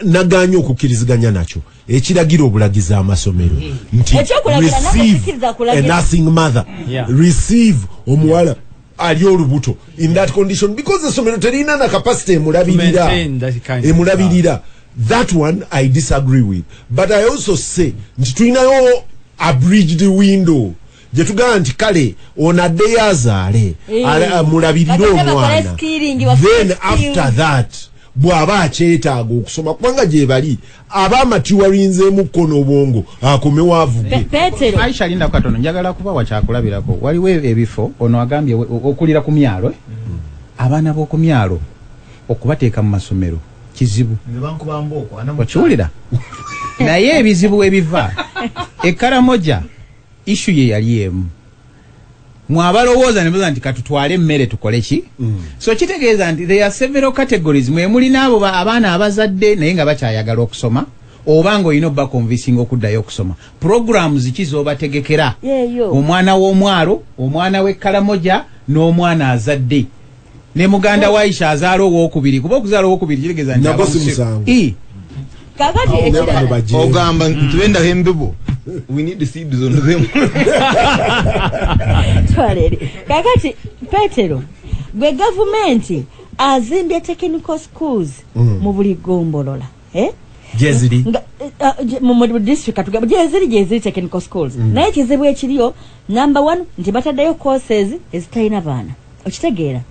naganye okukkiriziganya nakyo ekiragira obulagizi amasomero nti Ekyokulagira nabwo receive sikkiriza a kulagira. nursing mother, receive omuwala ali olubuto in that condition, because essomero terina na capacity emulabirira. To maintain that kind of Emulabirira. That one I disagree with, but I also say nti tulinayo abridged window gye tugamba nti kale ono addeyo azaale, mulabirire Bagende bakole omwana, skilling, bafune then skills. after that bw'aba akyetaaga okusoma, kubanga gye bali aba amatiwalinzeemukko n'obwongo akomewo avuge. Petero. Aisha, linda katono, njagala kubawa kyakulabirako. Waliwo ebifo ono agambye okulira ku myalo, eh? Abaana b'oku myalo okubateeka mu masomero kizibu. Nze bankuba mbooko ana. Okiwulira? Naye ebizibu ebiva ekaramoja, issue ye yali emu, mwabalowooza ne muza nti katutwale emmere tukole ki. So kitegeeza nti there are several categories mwe mulina abo abaana abazadde naye nga bakyayagala okusoma, oba nga olina obaconvincinga okuddayo okusoma. Programs ki z'obategekera? Yeeyo. Omwana w'omwalo, omwana w'ekalamoja n'omwana azadde ne muganda wa Aisha azaala owokubiri, kuba okuzaala owokubiri kitegeeza nti Nagwo aba si musiru. musango. Kakati Ne bano ekirala bajeemu. Ogamba nti tubendaho embibo, we need seeds on them. Twala eri. Kakati Petero, gwe gavumenti azimbye technical schools mu buli gombolola, eh? Gyeziri. Nga, mu district katugambe gyeziri technical schools, naye ekizibu ekiriyo number one nti bataddeyo courses ezitalina baana. Okitegeera?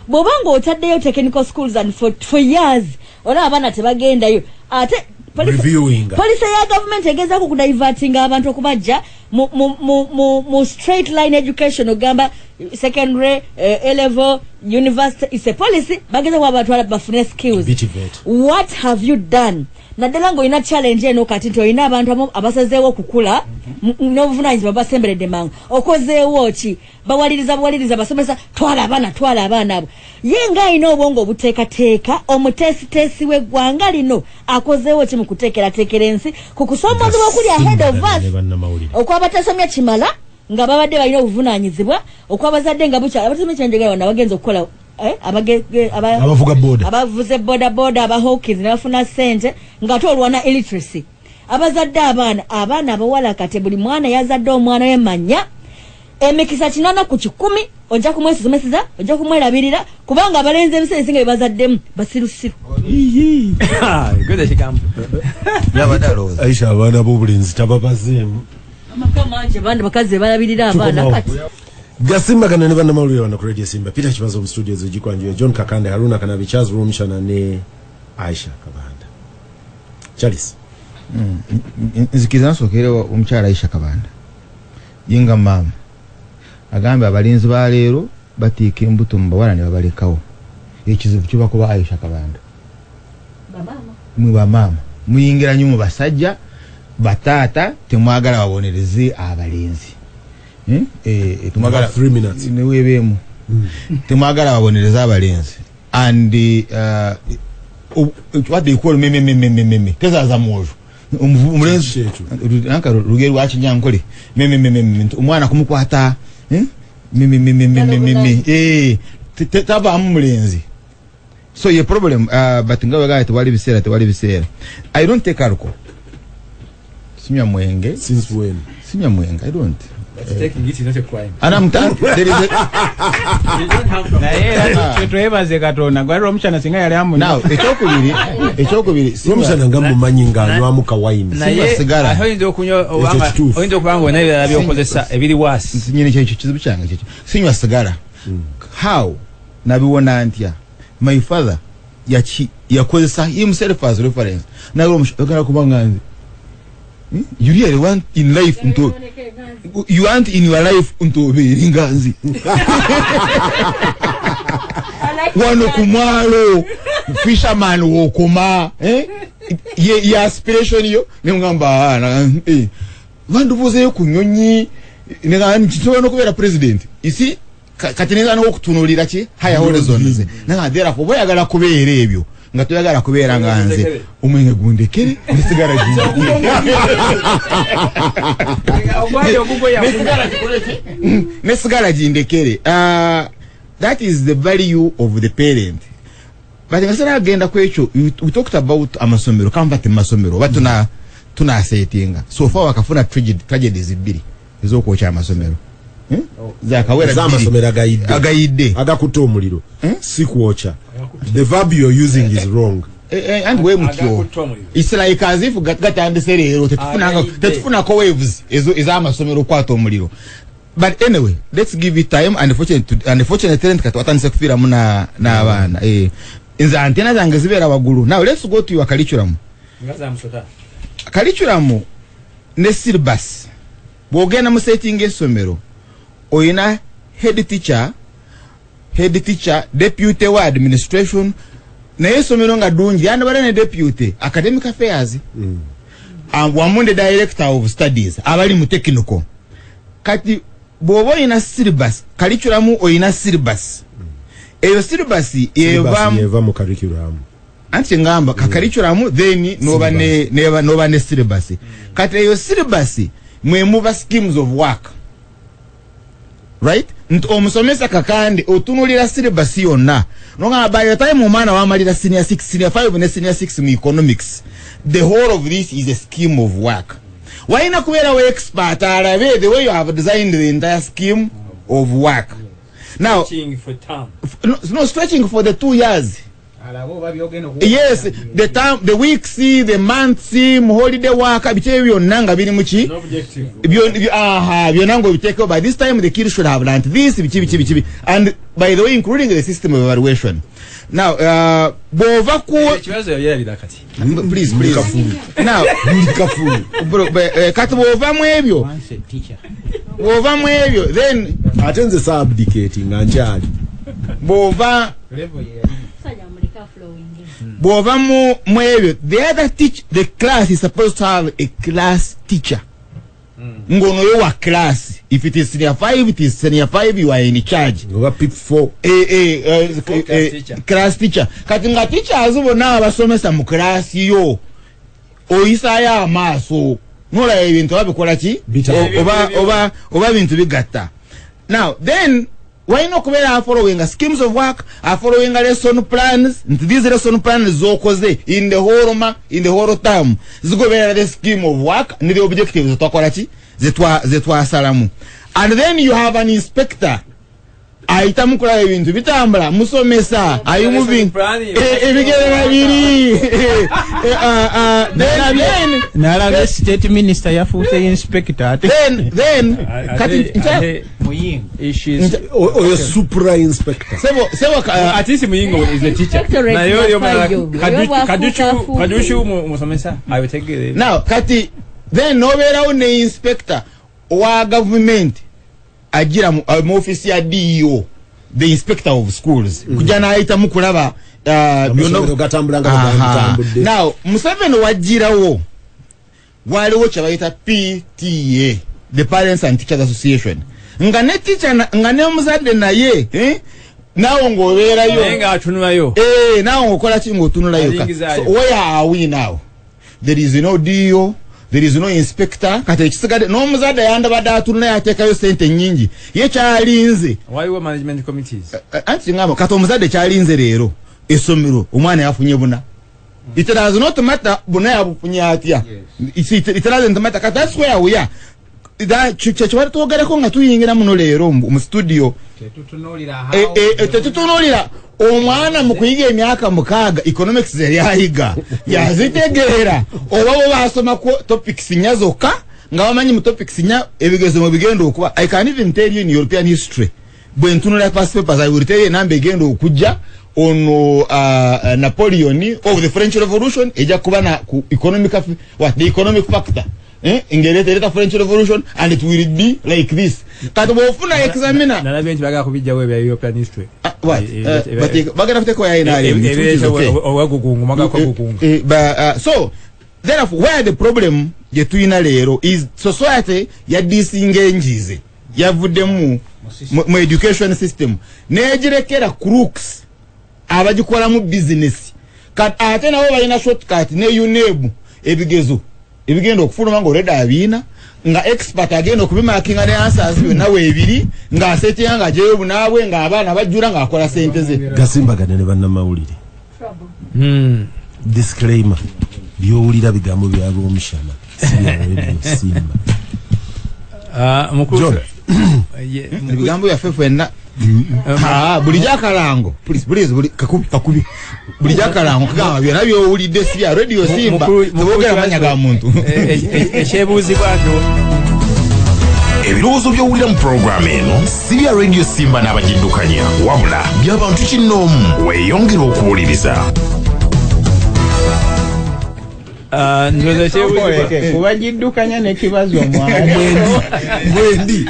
Bw'oba ng'otaddeyo technical schools and for years olaba abaana tebagendayo, ate Reviewing. Policy ya gavumenti egezaako okudivertinga abantu okubajja mu straight line education, ogamba secondary, A level, university is a policy bageza kuba batwala bafune skills. BTVET. What have you done? Naddala ng'olina challenge eno kati nti olina abantu abamu abasazeewo okukula n'obuvunanyizibwa basemberedde mangu, okozeewo ki? Bawaliriza buwaliriza basomesa, twala abaana, twala abaana abo. Ye ng'alina obwongo obuteekateeka, omuteesiteesi w'eggwanga lino, akozeewo ki mu kuteekerateekera ensi ku kusoomoozebwa okuli ahead of us? Ne bannamawulire. Okwabatasomya kimala nga babadde balina obuvunaanyizibwa, okwabazadde nga bukyala abatasomya kyanjegera wano abagenza okukola, eh, Abavuga boda. Abavuze boda boda, aba hawkins ne bafuna ssente nga ate olwana illiteracy. Abazadde abaana, abaana abawala, kati buli mwana yazadde omwana we, manya emikisa 80 ojja kumwesomeseza, ojja kumwerabirira, kubanga abalenzi ebiseera ebisinga bye bazaddemu basirusiru. Gweza ekigambo. Yabadde alowooza. Aisha, abaana b'obulenzi tababazeemu. Amaka mangi abandi bakazi balabirira abaana. Tukomawo. Kati Gasimbagana ne bannamawulire wano ku Radio Simba. Peter Kibazo mu studio zigikwanjuye, John Kakande, Haruna Kanabi, Charles Rumshana ne Aisha Kabanda. Charles. Nzikiriza nsookere omukyala Aisha Kabanda. Ye nga maama agambye abalenzi ba leero bateeka embuto mu bawala ne babalekawo. Ekizibu kiba kuba Aisha Kabanda, mwe bamaama muyingira nnyo mu basajja, bataata temwagala babonereze abalenzi. Eh? Temwagala. About 3 minutes. Newebeemu temwagala babonereze abalenzi and what they call memememememe tezaza mwojo. Omulenzi Kiki ekyo? Anka lugero lwa Kinyankole, mememememe, nti omwana kumukwata, eh? Memememememe, eh, tavaamu mulenzi. So ye problem, but nga wegala tewali biseera, tewali biseera. I don't take alcohol, sinywa mwenge. Since when? Sinywa mwenge, I don't. But taking it is not a crime. And I'm there is a, You don't have to. Naye era kyetwebaze Katonda gwali Omushana singa yali amunywa. Now ekyokubiri Lwomushana nga mumanyi ng'anywamu kawayini. Naye sigala. ate oyinza okunywa obanga kituufu. Oyinza okuba nga olina ebirala byokozesa ebiri waasi. Nyini kyekyo kizibu kyange kyekyo, sinywa sigala. How nabiwona ntya? My father yakozesa himself as reference. Nagala kuba nga nze. You really want in life nto you want in your life nto obeere nga nze wano ku mwalo, fisherman wokoma, eh? Ye aspiration yo nemugamba, "Ah, bandubuuzeyo ku nyonyi nkisobola n'okubeera president." You see, kati neza n'okutunuulira ki higher horizons. Naga therefore oba oyagala kubeera ebyo nga toyagala kubeera nga nze, omwenge gundekere nesigala. Ogwali ogugwo yakunywa. Nesigala gindekere. Ah, That is the value of the parent. But nga sinagenda ku ekyo, we talked about amasomero, comfort mu masomero, oba tunasetinga. So far wakafuna tragedies bbiri ez'okwokya amasomero. Zakawera bbiri. Ez'amasomero agayidde. Agayidde. Agakutte omuliro, si kwokya. The verb you're using is wrong. And we mutyo. Agakutte omuliro. It's like as if gatandise leero, Agayidde. Tetufunako waves ez'amasomero okukwata omuliro. But anyway, let's give it time. Unfortunately, nti kati watandise kufiiramu n'abaana. Nze antena zange zibeera waggulu. Now let's go to your curriculum. Nga za musota. Curriculum ne syllabus, bw'ogenda mu setting essomero, oyina head teacher, head teacher, deputy wa administration. Naye essomero nga ddungi yandibadde ne deputy academic affairs wamu ne director of studies abali mu technical. Kati bw'oba oyina syllabus, curriculum, oyina syllabus. Eyo syllabus Syllabus eva yeva mu curriculum. Anti kyengamba ka curriculum, then noba ne syllabus. Kati eyo syllabus mwe muva schemes of work, right? Nti omusomesa kakande otunulira syllabus yonna, nogamba by the time omwana wamalira senior 6, senior 5 ne senior 6 mu economics, the whole of this is a scheme of work. Walina kubeerawo expert alabe the way you have designed the entire scheme of work. Now Teaching for term. No, stretching for the 2 years. Yes, the term, the weeks, the months, mu holiday work, biki ebyo byonna nga biri muki. No objective. Aha, byonna ng'obiteekeo. By this time the kid should have learned this, biki biki biki. And by the way, including the system of evaluation. Now bw'ova ku Ekibazo yabyerabira kati. Please, please, now Kafulu. Bro, kati bw'ova mu ebyo, then Ate nze saabdicate nga nkyali. Bw'ova Musajja muleka flowing. Bw'ova mu ebyo, the other teach, the class is supposed to have a class teacher ng'ono yo wa class. If it is senior 5, it is senior 5, you are in charge. Oba PIP4. Class teacher. Class teacher. Kati nga teachers bonna abasomesa mu class yo, oyisaayo amaaso nolaba ebintu oba bikola ki. Oba bintu bigatta. Now then walina okubeera afollowinga schemes of work, afollowinga lesson plans, nti these lesson plans zokoze in the whole term zigoberera the scheme of work ne the objectives zetwakola ki, zetwasalamu. And then you have an inspector ayitamu kulaba ebintu bitambula, musomesa, are you moving? Lesson plan, Ebigere babiri. Then Nalabye state minister yafuuse inspector ate. Then kati Muyingo. Issues. Oyo supra inspector. Sebo At least Muyingo is a teacher. Inspectorate Naye oyo yafayo. omulala, Oyo bwafuuka afuuke. Kadushu musomesa abitegeere. Now kati then nobeerawo ne inspector owa government agira mu office ya DEO, the inspector of schools, kujja n'ayitamu kulaba Amasomero gatambula nga Aha. bweganditambudde. Now Museveni wajjirawo, waliwo kye bayita PTA, the Parents and Teachers Association, nga ne teacher nga ne omuzadde naye, eh, naawe ng'obeerayo. Naye ng'atunulayo. Eh, naawe ng'okola ki, ng'otunulayo. Ayingizaayo. So where are we now? There is no DEO, there is no inspector. Kati ekisigadde n'omuzadde yandabadde atunulayo, ateekayo sente nnyingi, ye kyalinze. Waliwo management committees. Anti ngamba kati omuzadde kyalinze leero, essomero omwana yafunye buna, it does not matter buna yabufunye atya. It doesn't matter. Kati that's where we are. Kyekibadde twogerako nga tuyingira muno leero mu studio. Tetutunuulira omwana mu kuyiga emyaka 6, economics yali ayiga yazitegeera, oba bo basomako topics nnya zokka nga bamanyi mu topics nnya ebigezo mwe bigenda okuba. I can even tell you in European history, bwe ntunula past papers, I will tell you enamba egenda okujja ono, Napoleon of the French Revolution ejja kuba na ku economic what, the economic factor, ng'ereeta French Revolution, and it will be like this. Kati bw'ofuna examiner Nalabye nti bagala kubijjawo ebya European history. Ah, what? But bagenda kuteekawo ya NRM, which is okay. Owagugungu mwagala kwagugunga. But, so therefore where the problem gye tulina leero is society ya disengages, yavuddemu mu education system negirekera crooks abagikolamu business. Kati ate nabo balina shortcut ne UNEB, ebigezo ebigenda okufuluma nga already abiina. Nga expert agenda okubimakinga ne answers byonna weebiri, ng'asetinga ng'ajeyo bunaabwe, ng'abaana bajjula, ng'akola sente ze. Gasimbagane ne bannamawulire. Disclaimer, byowulira bigambo bya Rwomushana, si bya Radio Simba. Ah, mukulu. John. Ebigambo byaffe ffenna. Ah, bulijjo akalango, please, please, buli kakubi kakubi, bulijjo akalango kagamba byonna byowulidde si bya Radio Simba, teboogera mannya ga muntu. Ekyebuuzibwa nti Ebirowoozo by'owulira mu pulogulaamu eno si bya Radio Simba n'abagiddukanya, wabula by'abantu kinnoomu. Weeyongere okuwuliriza. Ah, ndowooza ekyebuuzibwa Kubagiddukanya nekibazo omwana. Mwendi.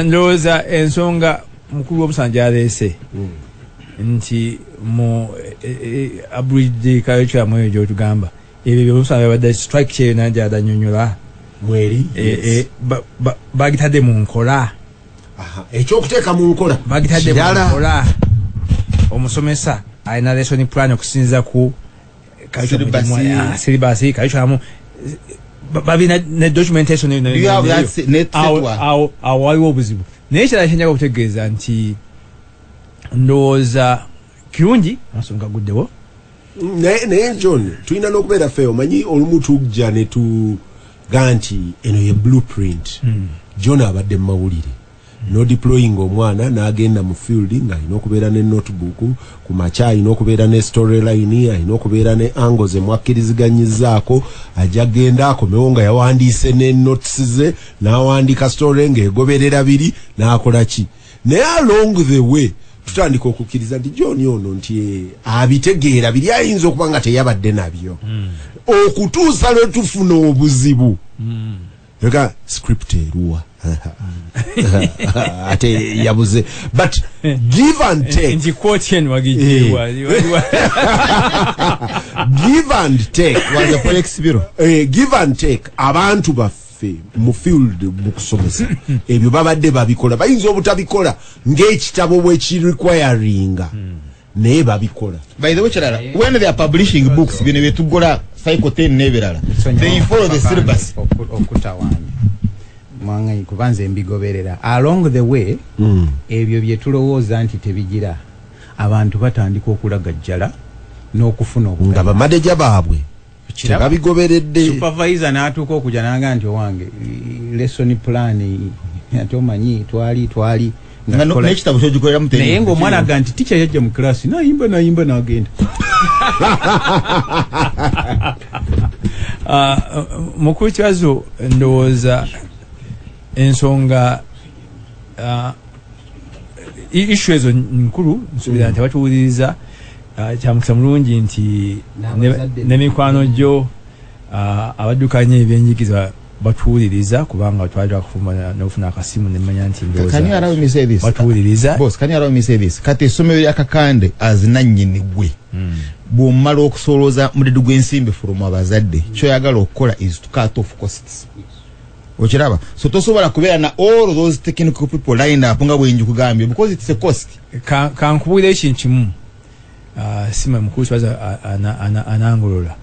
Ndowooza ensonga mukulu w'omusango gyaleese nti mu abridged curriculum eyo gyotugamba, ebyo byomusango byabadde strike kyeyo naye gyadanyonyola. Mweri. Bagitadde mu nkola. Aha, ekyokuteeka mu nkola Bagitadde mu kirala. nkola. Omusomesa alina lesson plan okusinziira ku Syllabus. Syllabus, curriculum, babina ne documentation Do you have that net Awo network? awo waliwo obuzibu, naye ekirala kyenjaga okutegeeza nti ndowooza kirungi amasomero gaguddewo. Naye John, tulina n'okubeera ffe, omanyi olumu tujja ne tuga nti eno ye blueprint. John abadde mu mawulire, no deploying omwana n'agenda mu field ng'alina okubeera ne notebook ku makya, alina okubeera ne storyline, alina okubeera ne angles emwakkiriziganyizaako, ajja genda akomewo nga yawandiise ne notes ze, n'awandiika story ng'egoberera biri n'akola ki. Naye along the way tutandika okukkiriza nti John ono nti abitegeera biri, ayinza okuba nga teyabadde nabyo okutuusa lwe tufuna obuzibu. Eka script eruwa? Ate yabuze. But give and take. Nti quote eno wagijiwa. Give and take. Was a forex bureau. Give and take. Abantu baffe mu field, mu kusomesa, ebyo babadde babikola. Bayinza obutabikola ng'ekitabo bwekirequiringa, naye babikola. By the way, kirala, when they are publishing books, bino byetugola, cycle 10 n'ebirala, they follow the syllabus. Okutawaanya mwanganyi, kuba nze mbigoberera along the way. Ebyo bye tulowooza nti tebigira, abantu batandika okulagajjala n'okufuna Nga obugagga. bamaneja baabwe tebabigoberedde. Supervisor n'atuuka okujja n'agamba nti owange lesson plan, ate omanyi twali nga Nga n'ekitabo kyogikoleramu. Naye ng'omwana aga nti teacher yajja mu class nayimba nayimba n'agenda. Ah, mukulu Kibazo, ndowooza ensonga issue ezo nkulu. Nsuubira nti abatuwuliriza, kyamukisa mulungi nti N'abazadde. Ne mikwano gyo abaddukanya ebyenjigiriza batuwuliriza, kubanga twali twakufumba n'ofuna akasimu nemanya nti Can you allow me say this? Batuwuliriza. Boss, can you allow me say this? Kati essomero lya Kakande azinannyini gwe. Bw'omala okusolooza mudidu gw'ensimbi from abazadde, kyoyagala okukola is to cut off costs. Okiraba? So tosobola kubeera na all those technical people lined up nga bwe njikugambye, because it's a cost. Kankubuulira ekintu kimu. Sima mukulu Kibazo anangolola,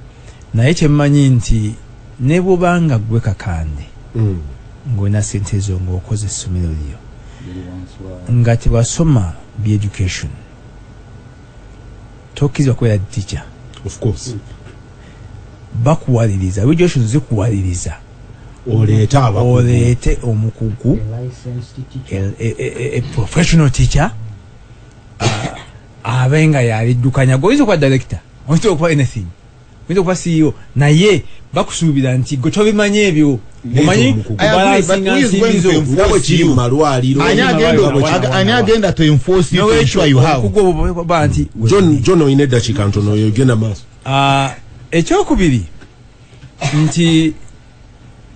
naye kyemmanyi nti ne bwobanga gwe Kakande ng'olina sente ezo ng'okoze essomero lyo nga tewasoma byeducation, tokkirizibwa kubeera teacher. Of course. Bakuwaliriza, regulations zikuwaliriza oleete abakugu. Oleete omukugu, a professional teacher, abe nga yaliddukanya. Gwe oyinza okuba director, oyinza okuba anything, oyinza okuba CEO, naye bakusuubira nti gwe tobimanyi ebyo, omanyi Omukugu. kubalansinga nsimbi zo. Nga bwe kiri mu malwaliro. Ani agenda, ani agenda to enforce you to ensure you have? Omukugu obwo baba nti John, olina eddakiika ntono, oyo genda maaso. Ah, ekyokubiri nti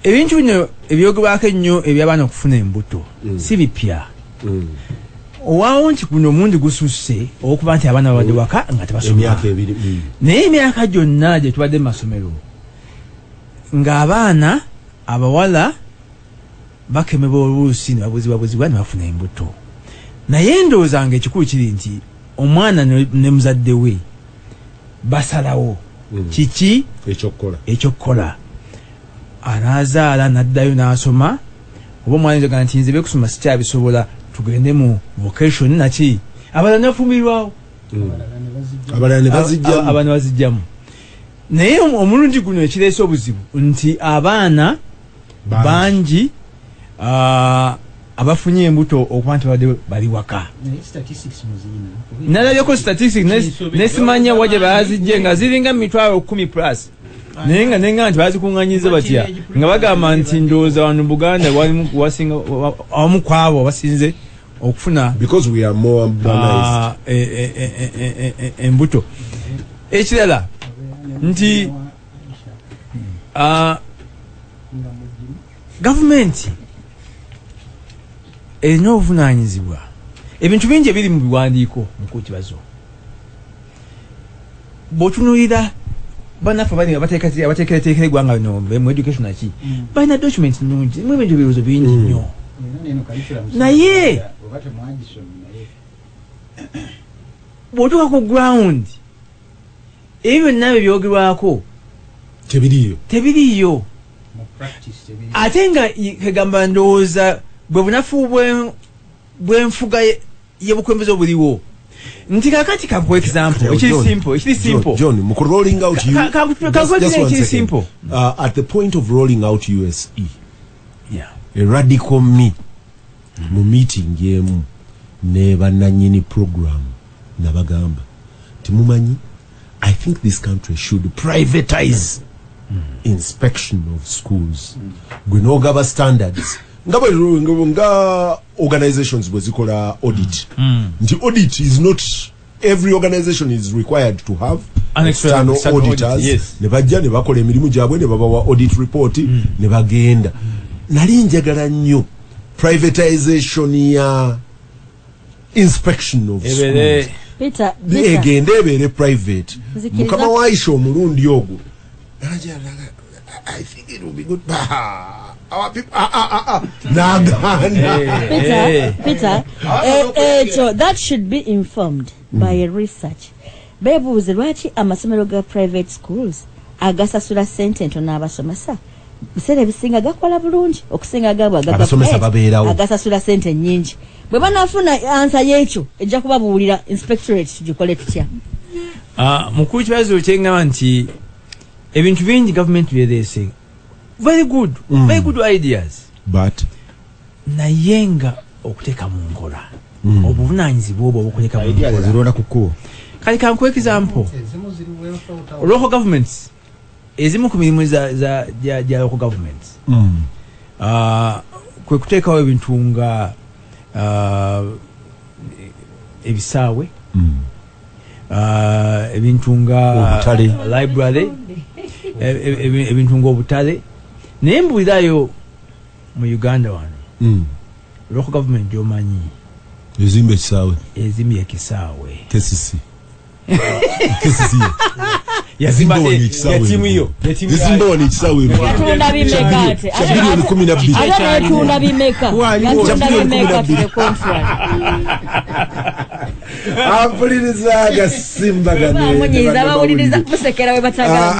ebintu bino ebyogerwako ennyo ebyabaana okufuna embuto si bipya. Owaawo nti guno omulundi gususse okuba nti abaana babadde waka nga tebasoma. Emyaka 2. Naye emyaka gyonna gye tubadde mu masomero ng'abaana abawala bakemebwa oluusi ne babuzibwabuzibwa ne bafuna embuto. Naye ndowooza nga ekikulu kiri nti omwana ne muzadde we basalawo kiki ekyokukola. Ekyokukola. Anaazaala n'addayo n'asoma, oba omwana ayinza nti nze byekusoma sikyabisobola, tugende mu vocation naki, abalala nebafumbirwawo. Abalala ne bazijjamu. Abalala ne bazijjamu. Naye omulundi guno ekireese obuzibu nti abaana bangi abafunye embuto okuba nti babadde bali waka. Nalabyeko statistics nesimanya wa gye bazijje, nga ziringa 100,000 plus, naye nga nenga nti bazikuŋŋanyiza batya, nga bagamba nti ndowooza wano mu Buganda walimu wasinga awamu ku abo abasinze okufuna because we are more urbanized. Embuto. Ekirala nti gavumenti erina obuvunanyizibwa. Ebintu bingi ebiri mu biwandiiko, mukulu Kibazo, bw'otunuulira bannaffe bali abateekerateekera eggwanga lino mu education naki, balina document nungi mu ebintu, ebirowoozo bingi nnyo, naye bw'otuuka ku ground, ebyo byonna bye byogerwako tebiriyo. Tebiriyo. Ate nga kegamba ndowooza bwe bunafu bw'enfuga y'obukulembeze obuliwo, nti kakati kankuwa example ekiri simple, ekiri simple. John, mu ku rolling out you, just one ekiri second. Simple. At the point of rolling out USE, a radical me mu meeting emu ne bannannyini program nabagamba timumanyi, I think this country should privatize inspection of schools. Gwe n'ogaba standards nga nga organizations bwe zikola audit, nti audit is not every organization is required to have an external external audit, auditors. Yes. Ne bajja ne bakola emirimu gyabwe ne babawa audit report ne bagenda. Nali njagala nnyo privatization ya inspection of Ebeere schools. Peter, Peter, Egende ebeere private. Nzikiriza. Mukama wa Aisha omulundi ogwo n'ajja n'agamba, I think it will be good. Bah, our people, ah, ah, ah, ah. N'agaana. Peter, Peter, ekyo that should be informed by a research. Beebuuze lwaki amasomero ga private schools agasasula sente entono abasomesa biseera ebisinga gakola bulungi okusinga agaabwe aga Abasomesa government babeerawo. agasasula sente ennyingi. Bwe banaafuna answer y'ekyo, ejja kubabuulira inspectorate tugikole tutya. Mukulu Kibazo, kyeŋŋamba nti ebintu bingi gavumenti byereese, very good, very good ideas, but naye nga okuteeka mu nkola, obuvunanyizibwa obwo obukuteeka mu Ideas nkola. Zironda ku kkubo. Kati kankuwa example, local governments, ezimu ku mirimu gya local governments kwe kuteekawo ebintu nga ebisaawe, ebintu nga Obutale. library, ebintu nga obutale. Naye mbulirayo mu Uganda wano, local government gyomanyi ezimba ekisaawe? Ezimbye ekisaawe. KCC, KCC. Yazimba Yazimba wano ekisaawe. Ya tiimu yo, ya tiimu Yazimba wano ekisaawe. Yatunda bimeka ate? Kya biliyoni 12. Ate netunda bimeka? Yatunda bimeka to the contrary? Ampuliriza agasimbagane. Munyiiza abawuliriza, musekera we batagala.